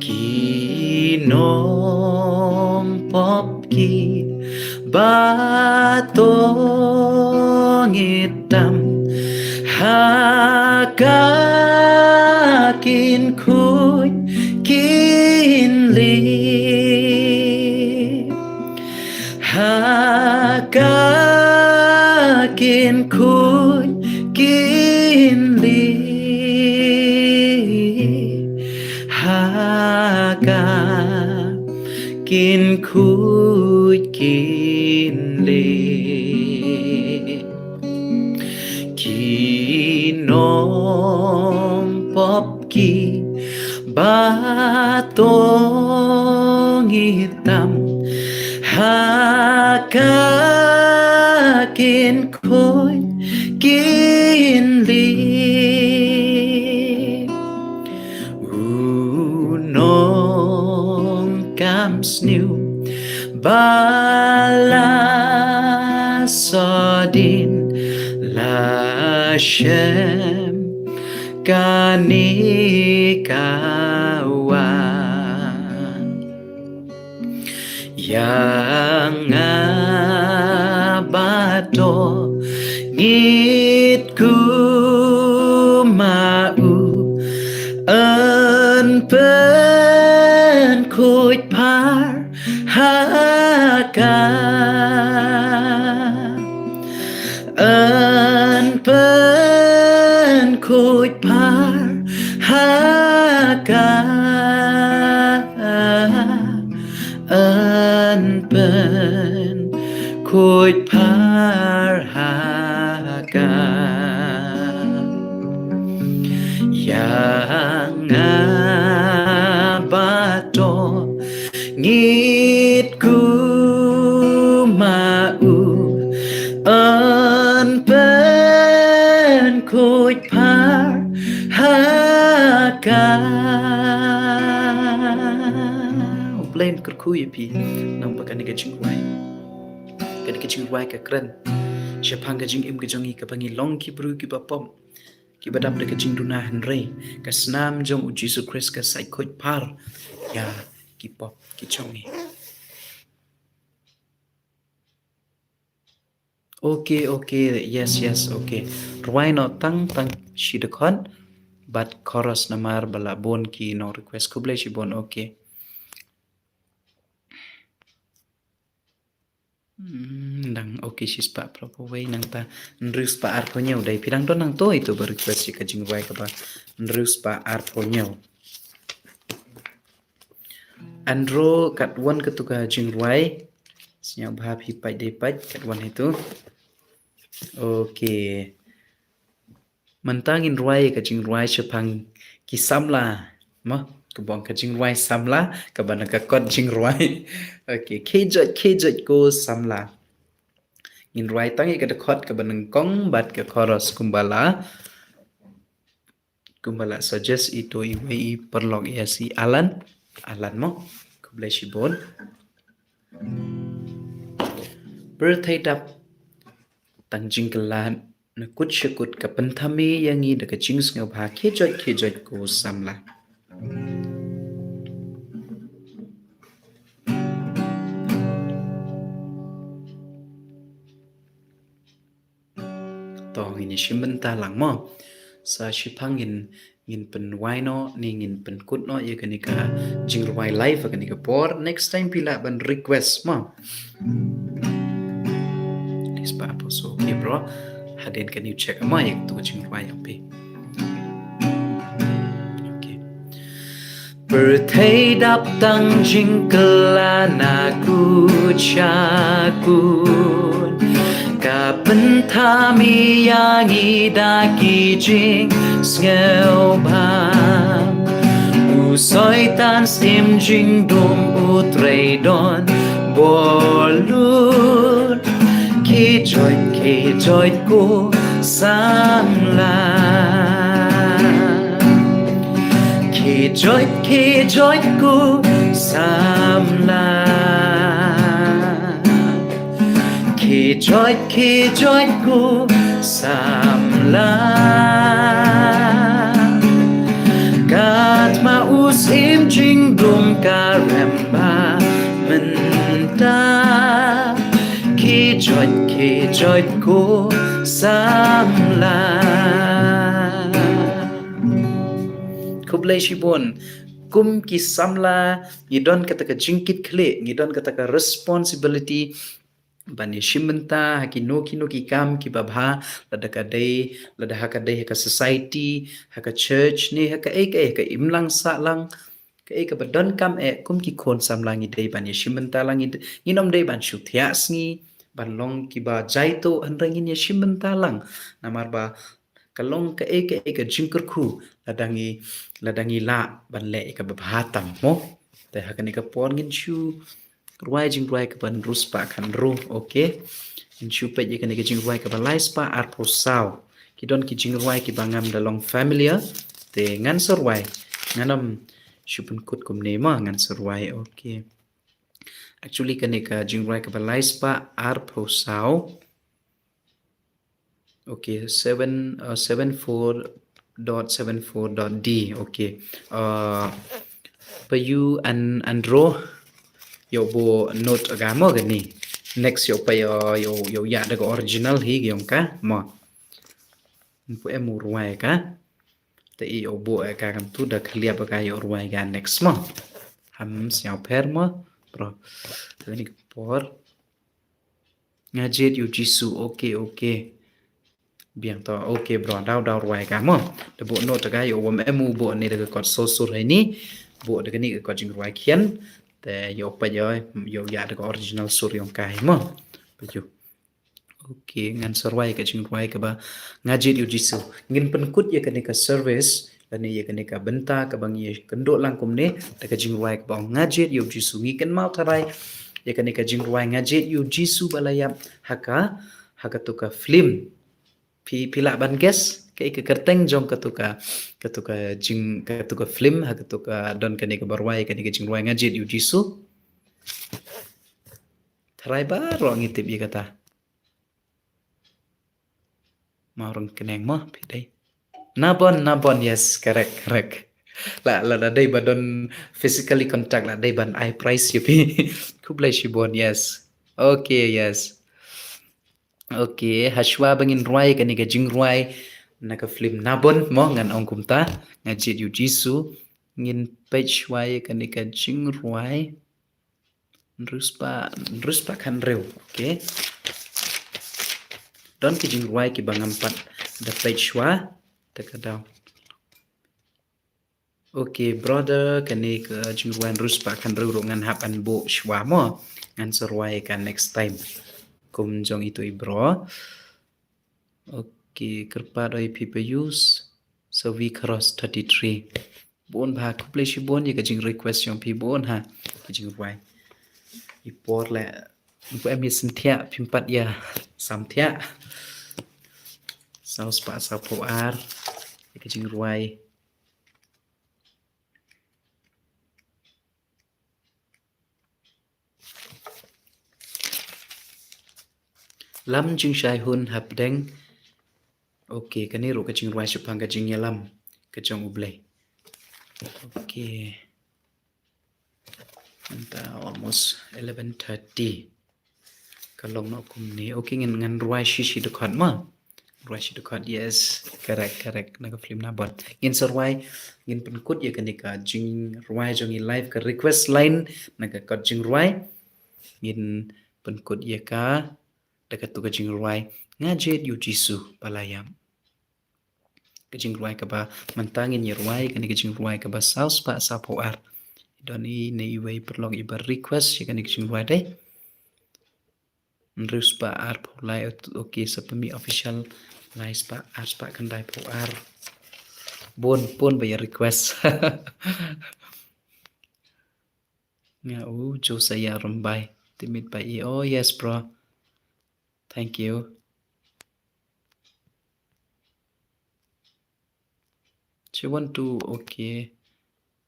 Ki nongpop kiba tong itam ha ka kin khuid kin lip. Ha ka kin khuid kin lip. Ha ka kin khuid kin lip. Ki nongpop kiba tong itam ha ka kin khuid kin lip. U nongkam sniew ba la sah dien la shem kane ka wah. Ïa nga ba to ngeit kum ma u yn pynkhuid phar ha ka, yn pynkhuid phar ha ka, yn pynkhuid phar ha ka. Ïa nga ba to ngeit kum ma u yn pynkhuid phar ha ka. U Blei un kyrkhu ïa phi nang ba kane ka jingrwai, kane ka jingrwai ka kren shaphang ka jingim ka jong ngi kaba ngi long ki briew kiba pop, kiba dap da ka jingduna, hynrei ka snam jong U Jisu Khrist ka sait khuid phar ïa ki pop ki jong ngi. Okay, okay, yes, yes, okay. Rwai noh tang, tang shi dkhot bad chorus namar ba la bun ki nong request. Khublei shibun, okay. Hmm, dang, okay, shispah phra phew wei, nangta hynriew spah arphew hynñiew. Dei phi dang don nangto ito ba request ïa ka jingrwai kaba hynriew spah arphew hynñiew. Andro, katwon katu ka jingrwai. Sngewbha phi pait, dei pait katwon ito. Okay. Mynta ngin rwai ka jingrwai shaphang ki samla. Mo, kaba ong ka jingrwai samla, kaba na ka kot jingrwai. Okay, khie joit, khie joit ko samla. Ngin rwai tang ïa ka dkhot kaba nyngkong bad ka chorus kumba la, kumba la suggest ito iwei i paralok, ïa si Alan. Alan mo. Khublei shibun. Pyrthei dap tang jingkylla, na kut sha kut ka pynthame ïa ngi da ka jingsngewbha, khie joit, khie joit ko samla. ïashim bynta lang mo. Sa shiphang ngin, ngin pynwai noh ne ngin pynkut noh ïa kane ka jingrwai live ha kane ka por. Next time phi lah ban request mo. This pa apo so okay bro. Hadien kane u check mo ïa katu ka jingrwai ïa phi. Okay. Pyrthei dap tang jingkylla na kut sha kut. Ka pynthame ïa ngi da ki jingsngewbha. U Soitan siem jingdum, u Trai don bor lut. Khie joit, khie joit ko samla. Khie joit, khie joit ko samla. Khie joit, khie joit ko samla. Katba u Syiem jingdum ka rem bha mynta. Khie joit, khie joit ko samla. Khublei shibun. Kum ki samla, ngi don kata ka jingkitkhlieh, ngi don kata ka responsibility ban ïashim bynta ha kino kino ki kam kiba bha, lada ka dei, lada ha ka dei ha ka society, ha ka church, ne ha kaei kaei, ha ka imlang sahlang, kaei kaba donkam eh, kum ki khun samla ngi dei ban ïashim bynta lang, ngi, ngin ym dei ban shu thiah sngi, ban long kiba jaituh, hynrei ngin ïashim bynta lang. Namar ba ka long kaei kaei ka jingkyrkhu lada ngi, lada ngi lah ban leh ïa kaba bha tam mo. Te ha kane ka por ngin shu rwai jingrwai kaba hynriew spah khatynriew, okay. Ngin shu peit ïa kane ka jingrwai kaba lai spah arphew saw. Ki don ki jingrwai kiba ngam da long familiar. Te ngan sa rwai. Ngan ym shu pynkut kumne mo, ngan sa rwai, okay. Actually kane ka jingrwai kaba lai spah arphew saw. Okay, seven, uh, seven four dot seven four dot D. Okay. Uh, pa ïu an, Andro, ïoh buh note aga mo kane. Next ïoh pa ïoh, ïoh, ïoh ïa da ka original hi ïong ka mo. Npu em u rwai ka. Te ïoh buh ka kam tu da khliap ka ïoh rwai ka next mo. Ham sñiaw pher mo. Bro. Te ni ka por. Nga jied ïa u Jisu, okay, okay. Biang to, okay bro, daw daw rwai ka mo. Da buh note ka ïoh wam em u buh ni da ka kot so sur hai ni. Buh da ka ni ka kot jingrwai khian. Te ïoh pa ïoh, ïoh ïa da ka original sur ïong ka hi mo. Pa ïoh. Okay, ngan sa rwai ka jingrwai kaba nga jied ïa u Jisu. Ngin pynkut ïa kane ka service, lane ïa kane ka bynta kaba ngi kynduh lang kumne, da ka jingrwai kaba nga jied ïa u Jisu. Ngi kynmaw tharai ïa kane ka jingrwai nga jied ïa u Jisu ba la ïap ha ka, ha katu ka film. Phi, phi lah ban guess kaei ka kyrteng jong katu ka, katu ka jing, katu ka film, ha katu ka don kane kaba rwai kane ka jingrwai nga jied ïa u Jisu. Tharai baroh ngi tip ïa kata. Mawrong Kyneng mo, phi dei. Nabon, Nabon, yes, correct, correct. La, la, la dei ba don physically contact, la dei ban ai prize ïa phi. Khublei shibun, yes. Okay, yes. Okay, hashwa ba ngin rwai kane ka jingrwai na ka film Nabon mo, ngan ong kumta, nga jied ïa u Jisu, ngin peit shwa ïa kane ka jingrwai. Hynriew spah, hynriew spah khatynriew. Okay. Don ki jingrwai kiba ngam pat da peit shwa. Te ka daw. Okay, brother, kane ka jingrwai hynriew spah khatynriew ruh ngan hap ban buh shwa mo. Ngan sa rwai ka next time. Kum jong itu i bro. Okay, kyrpad oi phi pa use. So we cross thirty-three. Bun bha, khublei shibun ïa ka jing request jong phi bun ha. Ka jingrwai. I por le, bu em ïa synthiah, phim pat ïa samthiah. Saw spah saw phew ar. Ïa ka jingrwai. Lam jingshai hun hapdeng. Okay, kane ruh ka jingrwai shaphang ka jingïalam ka jong U Blei. Okay. Mynta almost eleven thirty. Ka long noh kumne. Okay, ngan, ngan rwai shi shi dkhot ma. Rwai shi dkhot, yes. Correct, correct. Na ka film Nabon. Ngin sa rwai, ngin pynkut ïa kane ka jingrwai jong ngi live, ka request line na ka kot jingrwai. Ngin pynkut ïa ka da katu ka jingrwai, Nga jied ïa u Jisu ba la ïap. Ka jingrwai kaba mynta ngin ïa rwai, kane ka jingrwai kaba saw spah saw phew ar. Don i ne iwei paralok iba request ïa kane ka jingrwai dei. Hynriew spah ar phew lai, okay, sa pynmih official lai spah ar spah khyndai phew ar. Bun, bun ba ïa request. Nga u Josiah Rymbai. Timit ba i. Oh, yes, bro. Thank you. She want to, okay.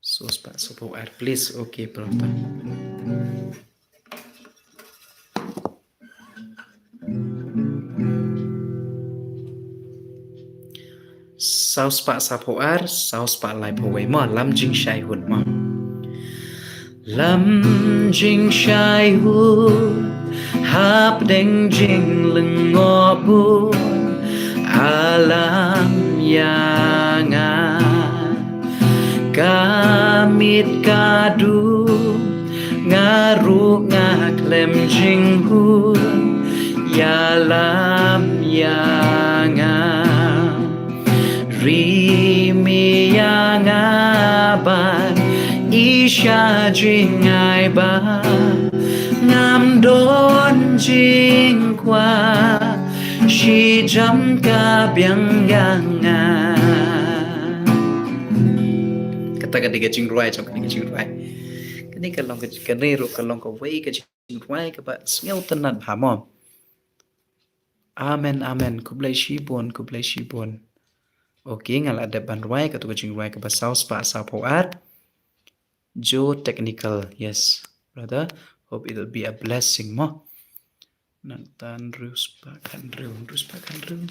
Saw spah saw phew ar, please. Okay, bro. Saw spah saw phew ar, saw spah lai phew wei mo, Lam Jingshai Hun mo. Lam Jingshai Hun, hapdeng jinglyngngoh bun, alam ïa nga. Ka miet ka dum, nga ruh nga khlem jinghun, ïalam ïa nga. Ri mi ïa nga ban i sha jingai ba ngam don jingkwah, shi jam ka biang ïa nga. Kata ka dei ka jingrwai jong kane ka jingrwai. Kane ka long ka, kane ruh ka long kawei ka jingrwai kaba sngewtynnat bha mo. Amen, amen. Khublei shibun, khublei shibun. Okay, nga la dep ban rwai katu ka jingrwai kaba saw spah saw phew ar. Jo Technical, yes, brother. Hope it'll be a blessing mo. Nangta hynriew spah khathynriew, hynriew spah khathynriew.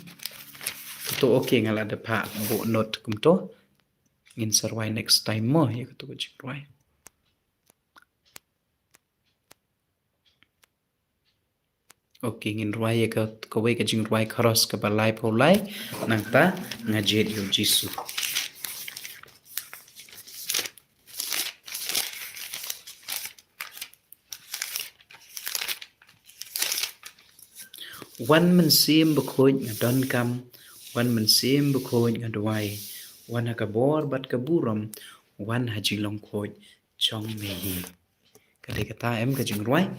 To, okay, nga la dep ha buh note kumto. Ngin sa rwai next time mo ïa katu ka jingrwai. Okay, ngin rwai ïa ka, kawei ka jingrwai chorus kaba lai phew lai, nangta Nga jied ïa u Jisu. Wan Mynsiem Bakhuid nga donkam, Wan Mynsiem Bakhuid nga duwai, wan ha ka bor bad ka burom, wan ha jinglong khuid jong me hi. Ka dei kata em ka jingrwai.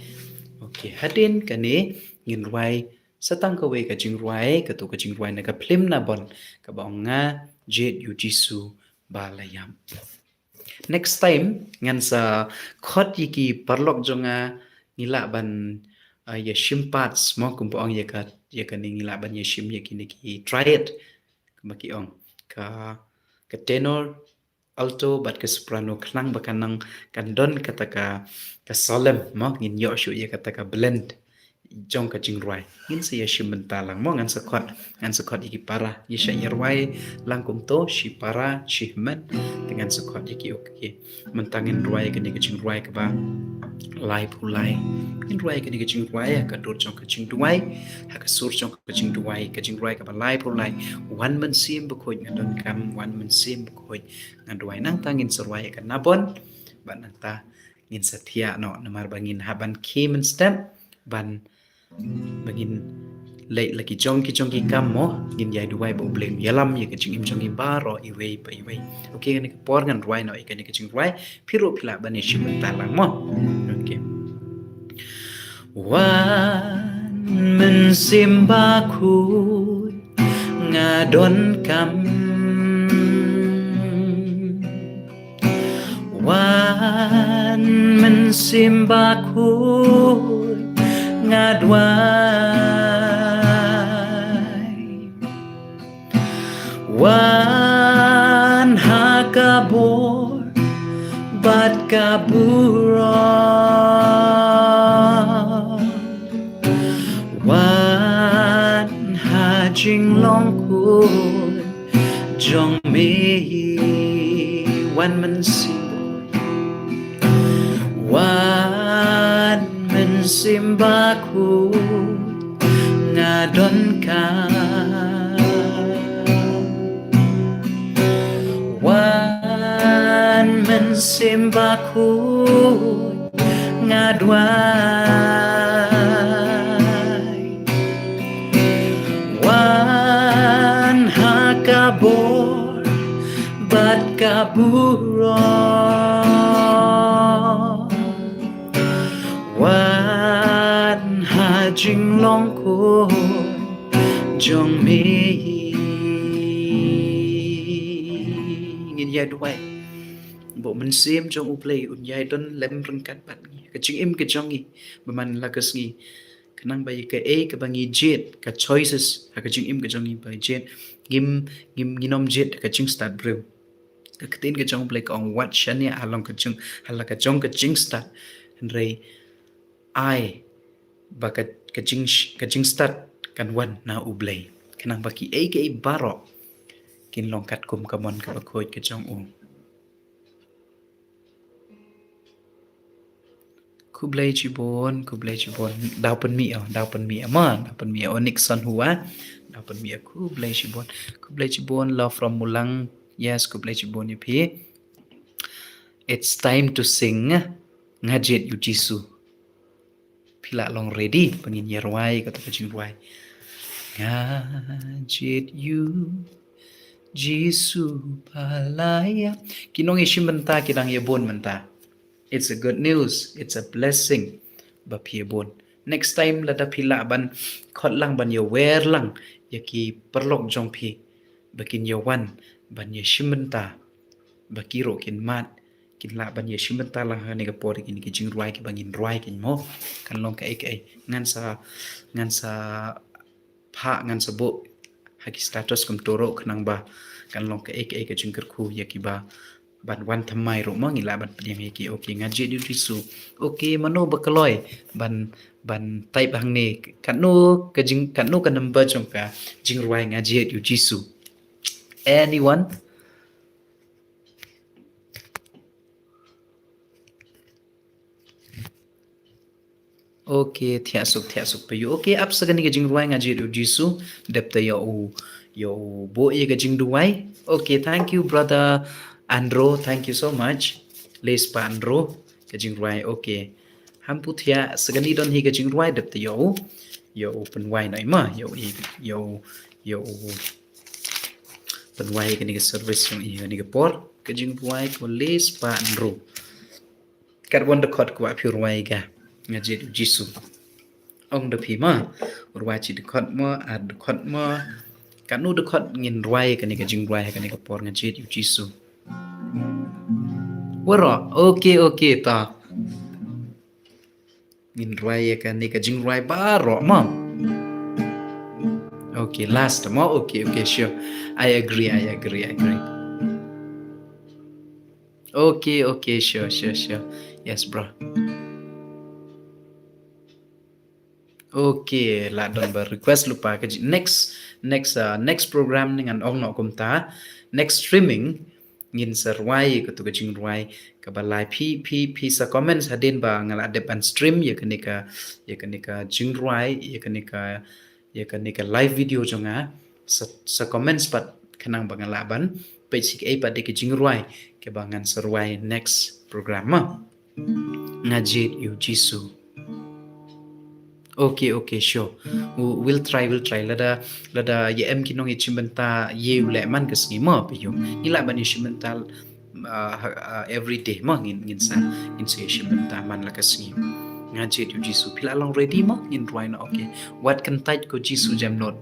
Okay, hadien kane ngin rwai sa tang kawei ka jingrwai, katu ka jingrwai na ka phlim Nabon kaba ong Nga jied ïa u Jisu ba la ïap. Next time ngan sa khot ïa ki paralok jong nga, ngi lah ban, ah, ïa shim parts mo, kumba ong ïa ka, ïa kane ngi lah ban ïa shim ïa kine ki triad, kumba ki ong ka, ka tenor, alto bad ka soprano, khnang ba kan nang, kan don kata ka, ka solemn mo, ngin ïoh shuh ïa kata ka blend jong ka jingrwai. Ngin sa ïa shim bynta lang mo, ngan sa khot, ngan sa khot ïa ki para, ïa sha ïa rwai lang kumto, shi para, shi hynmen, te ngan sa khot ïa ki, okay. Mynta ngin rwai kane ka jingrwai kaba lai phew lai. Ngin rwai kane ka jingrwai ha ka dur jong ka jingduwai, ha ka sur jong ka jingduwai, ka jingrwai kaba lai phew lai. Wan Mynsiem Bakhuid nga donkam, Wan Mynsiem Bakhuid nga duwai. Nangta ngin sa rwai ïa ka Nabon, bad nangta ngin sa thiah noh, namar ba ngin hap ban khie mynstep, ban, ba ngin leit la ki jong ki jong ki kam mo, ngin ïai duwai ba U Blei un ïalam ïa ka jingim jong ngi baroh iwei pa iwei. Okay, kane ka por ngan rwai noh ïa kane ka jingrwai, phi ruh phi lah ban ïa shim bynta lang mo. Okay. Wan Mynsiem Bakhuid nga donkam. Wan Mynsiem Bakhuid nga duwai. Wan ha ka bor bad ka burom. Wan ha jinglong khuid jong me. Wan Mynsiem, Wan Mynsiem Bakhuid nga donkam. Mynsiem Bakhuid nga duwai. Wan ha ka bor bad ka burom. Wan ha jinglong khuid jong me. Ngin ïa duwai. Ba u Mynsiem jong U Blei un ïai don lem ryngkat bad ngi ha ka jingim ka jong ngi ba man la ka sngi. Khnang ba ïa kaei kaba ngi jied, ka choices ha ka jingim ka jong ngi ba jied, ngim, ngim, ngin ym jied ka jingstad briew. Ka ktien ka jong U Blei ka ong, wat shaniah ha long ka jing, ha la ka jong ka jingstad. Hynrei ai ba ka, ka jing, ka jingstad kan wan na U Blei. Khnang ba kiei kiei baroh kin long katkum ka mon kaba khuid ka jong u. Khublei shibun, khublei shibun. Daw pynmih o, daw pynmih o, ma, daw pynmih o, Nixon Hua. Daw pynmih o, khublei shibun. Khublei shibun, love from Mulang. Yes, khublei shibun ïa phi. It's time to sing. Nga jied ïa u Jisu. Phi lah long ready ba ngin ïa rwai kato ka jingrwai. Nga jied ïa u Jisu ba la ïap. Ki nongïashim bynta ki dang ïa bun mynta. It's a good news. It's a blessing ba phi ïa bun. Next time lada phi lah ban khot lang, ban ïa wer lang ïa ki paralok jong phi ba kin ïa wan ban ïashim bynta, ba ki ruh kin mad, kin lah ban ïashim bynta lang ha kane ka por ïa kine ki jingrwai kiba ngin rwai, kin mo, kan long kaei kaei. Ngan sa, ngan sa phah, ngan sa buh ha ki status kumta ruh, khnang ba kan long kaei kaei ka jingkyrkhu ïa kiba ban wan thymmai ruh, mo, ngi lah ban pdiang ïa ki. Okay, nga jied ïa u Jisu. Okay, mano ba kloi ban, ban type hangne, katno ka jing, katno ka number jong ka jingrwai nga jied ïa u Jisu? Anyone? Okay, thiah suk, thiah suk pa ïa u. Okay, ap sa kane ka jingrwai nga jied ïa u Jisu. Dep te ïa u, ïa u buh ïa ka jingduwai. Okay, thank you brother Andrew, thank you so much. Lei spah Andrew, ka jingrwai. Okay. Hangpu thiah sa kane don hi ka jingrwai, dep te ïa u, ïa u pynwai noh i, ma, ïa u, ïa u, ïa u pynwai kane ka service jong i ha kane ka por. Ka jingrwai kaba lei spah Andrew. Katwon dkhot kwah phi rwai ka, nga jied ïa u Jisu. Ong da phi, ma, rwai shi dkhot mo, ar dkhot mo. Katno dkhot ngin rwai kane ka jingrwai ha kane ka por, nga jied ïa u Jisu? Waroh. Okay, okay, ta. Ngin rwai ïa kane ka jingrwai baroh, mo. Okay, last mo. Okay, okay, sure. I agree, I agree, I agree. Okay, okay, sure, sure, sure. Yes, bro. Okay, la don ba request lypa ka ji-, next, next, uh, next program ne ngan ong noh kumta. Next streaming ngin sa rwai kato ka jingrwai kaba lai. Phi, phi, phi sa comment hadien ba nga la dep ban stream ïa kane ka, ïa kane ka jingrwai, ïa kane ka, ïa kane ka live video jong nga. Sa, sa comment pat khnang ba nga lah ban peit shi kaei pat de ka jingrwai kaba ngan sa rwai next program, ma. Nga jied ïa u Jisu. Okay, okay, sure. We'll try, we'll try. Lada, lada ïa em ki nongïashim bynta ïa u leh man ka sngi, mo, pa ïa u. Ngi lah ban ïashim bynta, uh, ha, uh, every day, mo, ngin, ngin sa, ngin sa ïashim bynta man la ka sngi. Nga jied ïa u Jisu. Phi lah long ready, mo, ngin rwai noh, okay. Wat kyntait ko Jisu jemnud.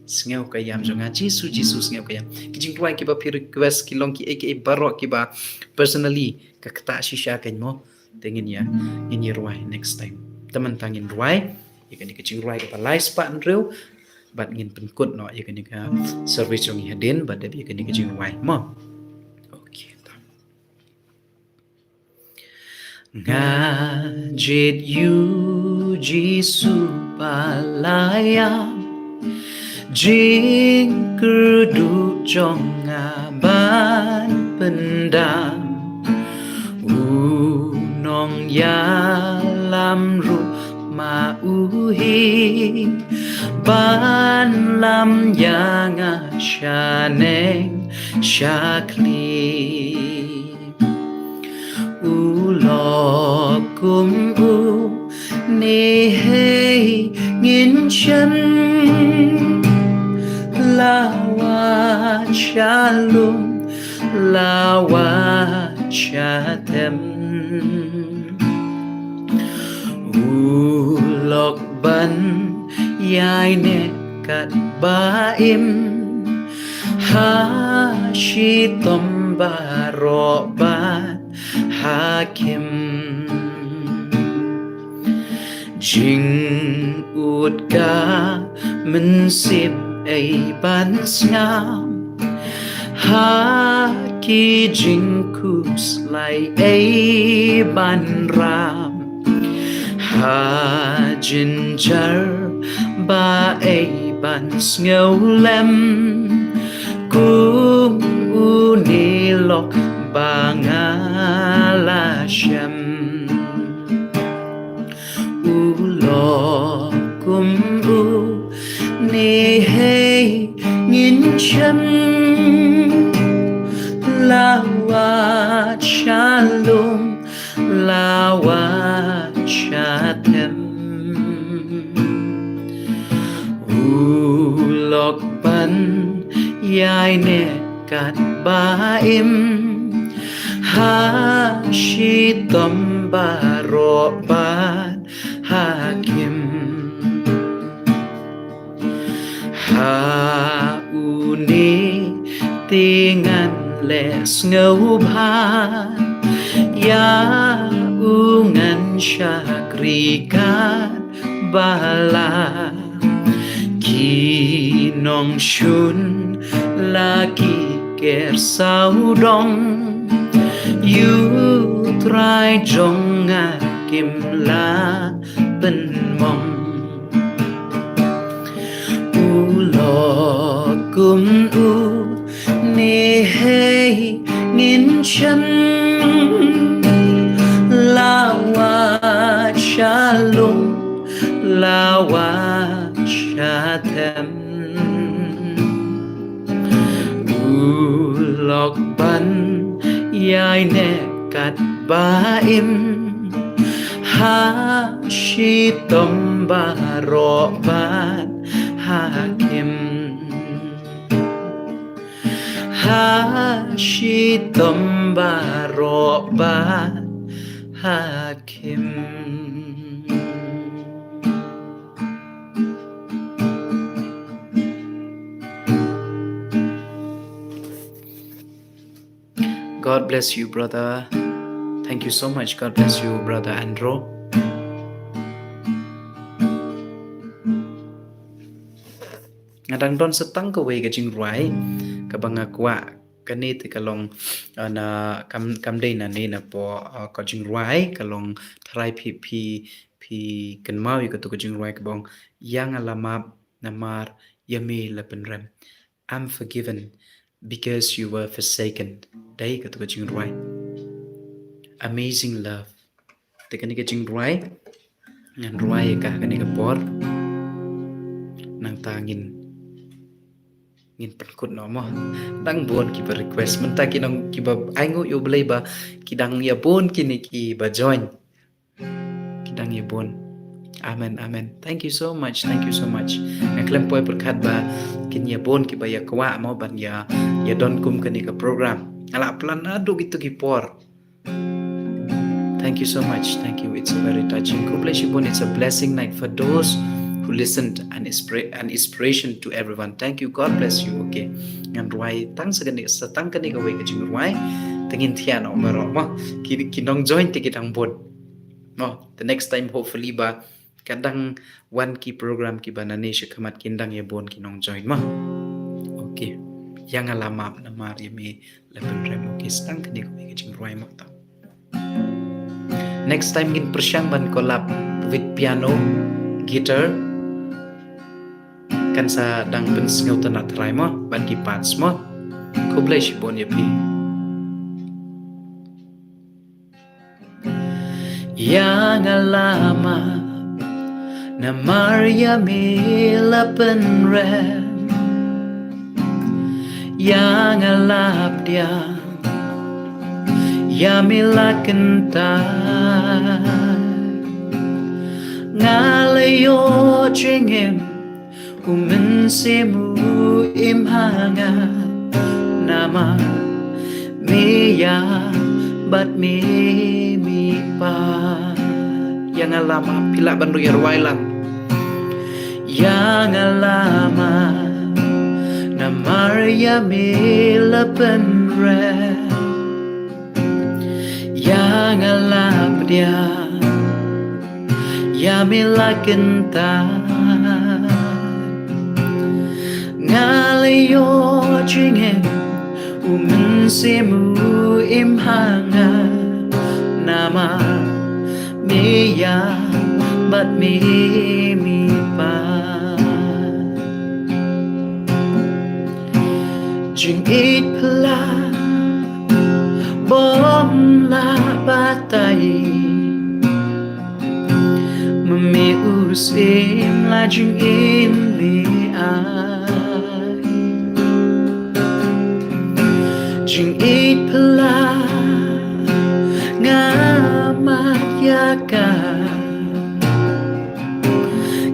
Sngew ka ïam jong nga, Jisu, Jisu, sngew ka ïam. Ki jingrwai kiba phi request ki long kiei kiei baroh kiba personally ka ktah shisha kein, mo. Te ngin ïa, ngin ïa rwai next time. Te mynta ngin rwai ïa kane ka jingrwai kaba lai spah hynriew bad ngin pynkut noh ïa kane ka service jong ngi hadien ba dep ïa kane ka jingrwai, mo. Okay, ta. Nga jied ïa u Jisu ba la ïap, jingkyrduh jong nga ban pyndam. U nongïalam ruh ma u hi, ban lam ïa nga shaneng shakhlieh. U lok kum u ne hei ngin shem, la wat sha lum, la wat sha them. U lok ban ïai ne kat ba im ha shitom baroh bad ha khim. Jingud ka mynsiem ei ban sngap ha ki jingkhuslai ei ban ram, ha jynjar ba ei ban sngewlem, kum une lok ba nga la shem. U lok kum u ne hei ngin shem, la wat sha lum, la wat sha them. U lok ban ïai ne kat ba im ha shitom baroh bad ha khim. Ha une te ngan leh sngewbha ïa u ngan shakri kat ba la. Ki nongshun la ki ker sawdong, ïa u Trai jong nga kim la pynmong. U lok kum u ne hei ngin shem, la wat sha lum, la wat sha them. U lok ban ïai ne kat ba im ha shitom baroh bad ha khim. Ha shitom baroh bad ha khim. God bless you, brother. Thank you so much. God bless you, brother Andrew. Nga dang don sa tang kawei ka jingrwai kaba nga kwah. Kane te ka long, uh, na kam, kam dei na ne na po, uh, ka jingrwai ka long tharai phi, phi, phi kynmaw ïa kato ka jingrwai kaba ong, ïa nga la map namar ïa me la pynrem. I'm forgiven because you were forsaken. Dei kato ka jingrwai. Amazing love. Te kane ka jingrwai ngan rwai ïa ka kane ka por. Nangta ngin, ngin pynkut noh mo. Dang bun kiba request mynta ki nong kiba ainguh ïa U Blei ba ki dang ïa bun kine kiba join. Ki dang ïa bun. Amen, amen. Thank you so much, thank you so much. Nga khlem poi pyrkhat ba kin ïa bun kiba ïa kwah mo ban ïa, ïa don kum kane ka program. Nga la plan naduh kito ki por. Thank you so much. Thank you. It's a very touching. Khublei shibun. It's a blessing night for those who listened and inspira-, an inspiration to everyone. Thank you. God bless you. Okay. Ngan rwai tang sa kane, sa tang kane kawei ka jingrwai. Te ngin thiah noh baroh mo. Ki, ki nong join te ki dang bun. Mo, the next time hopefully ba ka dang wan ki program kiba nane sha khmat kin dang ïa bun ki nong join mo. Okay. Ïa nga la map namar ïa me la pynrem. Okay, sa tang kane kawei ka jingrwai mo ta. Next time ngin pyrshang ban collab with piano, guitar. Kan sa dang pynsngewtynnat tharai mo ban ki parts mo. Khublei shibun ïa phi. Ïa nga la map namar ïa me la pynrem. Ïa nga la pdiang Ïa me la kyntait, nga la ïoh jingim, u Mynsiem u im ha nga, namar me ïa bad me, me pat. Ïa nga la map, phi lah ban rwai lang. Ïa nga la map, namar ïa me la pynrem. Ïa nga la pdiang, ïa me la kyntait. Nga la ïoh jingim, u Mynsiem u im ha nga, namar me ïa bad me, me pat. Jingïeit phylla bym lah batai, ma me u Syiem la jingim me ai. Jingïeit phylla nga mad ïa ka,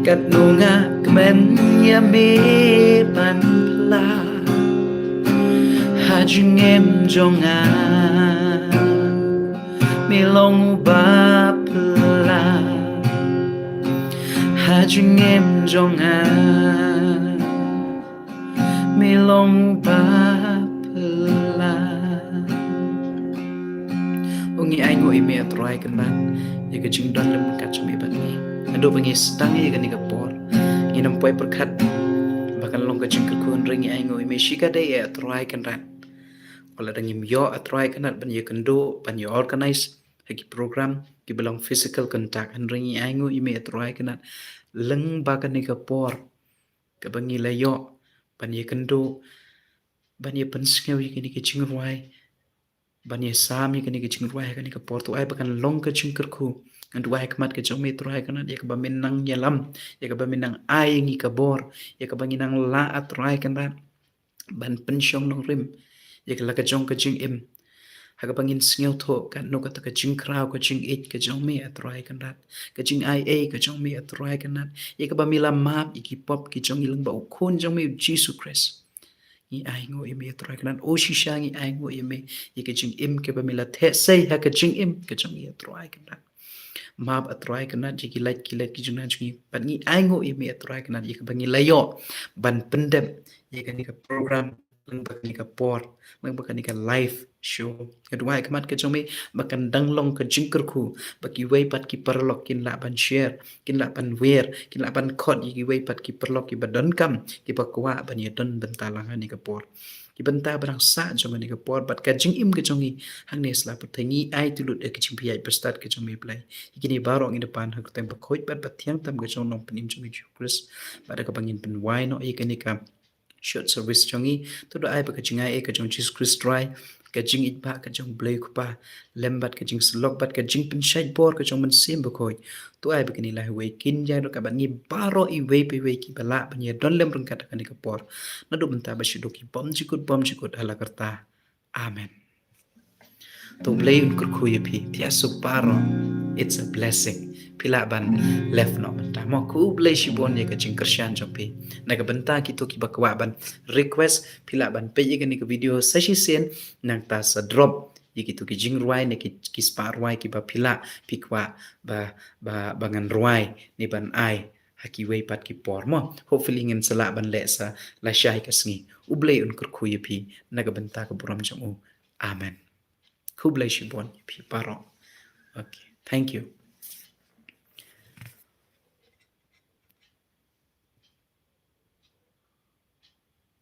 katno nga kmen ïa me ban phylla ha jingim jong nga. Me long uba phylla ha jingim jong nga. Me long uba phylla. O ngi ainguh ïa me, A Trai Kynrad, ïa ka jingdon lem ka jong me bad ngi. Haduh ba ngi sdang ïa kane ka por, ngin ym poi pyrkhat ba kan long ka jingkyrkhu, hynrei ngi ainguh ïa me shikatdei, A Trai Kynrad. Wat la dang ngim ïoh, A Trai Kynrad, ban ïakynduh, ban ïa organize ha ki program kiba long physical contact, hynrei ngi ainguh ïa me, A Trai Kynrad, lyngba kane ka por kaba ngi la ïoh ban ïakynduh, ban ïa pynsngew ïa kane ka jingrwai, ban ïa sam ïa kane ka jingrwai ha kane ka por. To ai ba kan long ka jingkyrkhu, ngan duwai ha khmat ka jong me, A Trai Kynrad, ïa kaba me nang ïalam, ïa kaba me nang ai ïa ngi ka bor, ïa kaba ngi nang lah, A Trai Kynrad, ban pynshong nongrim ïa ka la ka jong ka jingim, ha kaba ngin sngewthuh katno kata ka jingkhraw, ka jingïeit ka jong me, A Trai Kynrad, ka jingaiei ka jong me, A Trai Kynrad, ïa kaba me la map ïa ki pop ki jong ngi lyngba u Khun jong me, u Jisu Khrist. Ngi ainguh ïa me, A Trai Kynrad. O shisha ngi ainguh ïa me ïa ka jingim kaba me la theh sei ha ka jingim ka jong ngi, A Trai Kynrad. Map, A Trai Kynrad, ïa ki lait ki lait ki jingna jong ngi, bad ngi ainguh ïa me, A Trai Kynrad, ïa kaba ngi la ïoh ban pyndep ïa kane ka program, lyngba kane ka por, lyngba kane ka live show. Nga duwai ha khmat ka jong me ba kan dang long ka jingkyrkhu, ba kiwei pat ki paralok kin lah ban share, kin lah ban wer, kin lah ban khot ïa kiwei pat ki paralok kiba donkam, kiba kwah ban ïadon bynta lang ha kane ka por. Ki bynta ba dang sah jong kane ka por bad ka jingim ka jong ngi hangne sha la pyrthei, ngi aiti lut ïa ka jingpyllait bastad ka jong me, Blei. Ïa kine baroh ngi da pan ha ka kyrteng bakhuid bad bathiang tam ka jong u Nongpynim jong ngi, Jisu Khrist. Bad da kaba ngin pynwai noh ïa kane ka short service jong ngi, to da ai ba ka jingaiei ka jong u Jisu Khrist Trai, ka jingïeit ba ka jong u Blei u Kpa, lem bad ka jingsyllok bad ka jingpynshait bor ka jong u Mynsiem Bakhuid, to ai ba kine lai wei kin ïai ruh ka bad ngi baroh iwei pa iwei kiba lah ban ïadon lem ryngkat ha kane ka por, naduh mynta bad shaduh ki bymjukut bymjukut, ha la karta. Amen. To u Blei un kyrkhu ïa phi, thiah suk baroh. It's a blessing. Phi lah ban left noh mynta mo. Khublei shibun ïa ka jingkyrshan jong phi. Na ka bynta kito kiba kwah ban request, phi lah ban peit ïa kane ka video sa shisien, nangta sa drop ïa kito ki jingrwai ne ki, ki spah rwai kiba phi lah, phi kwah ba, ba, ba ngan rwai ne ban ai ha kiwei pat ki por mo. Hopefully ngin sa lah ban leh sa lashai ka sngi. U Blei un kyrkhu ïa phi na ka bynta ka burom jong u. Amen. Khublei shibun ïa phi baroh. Okay, thank you.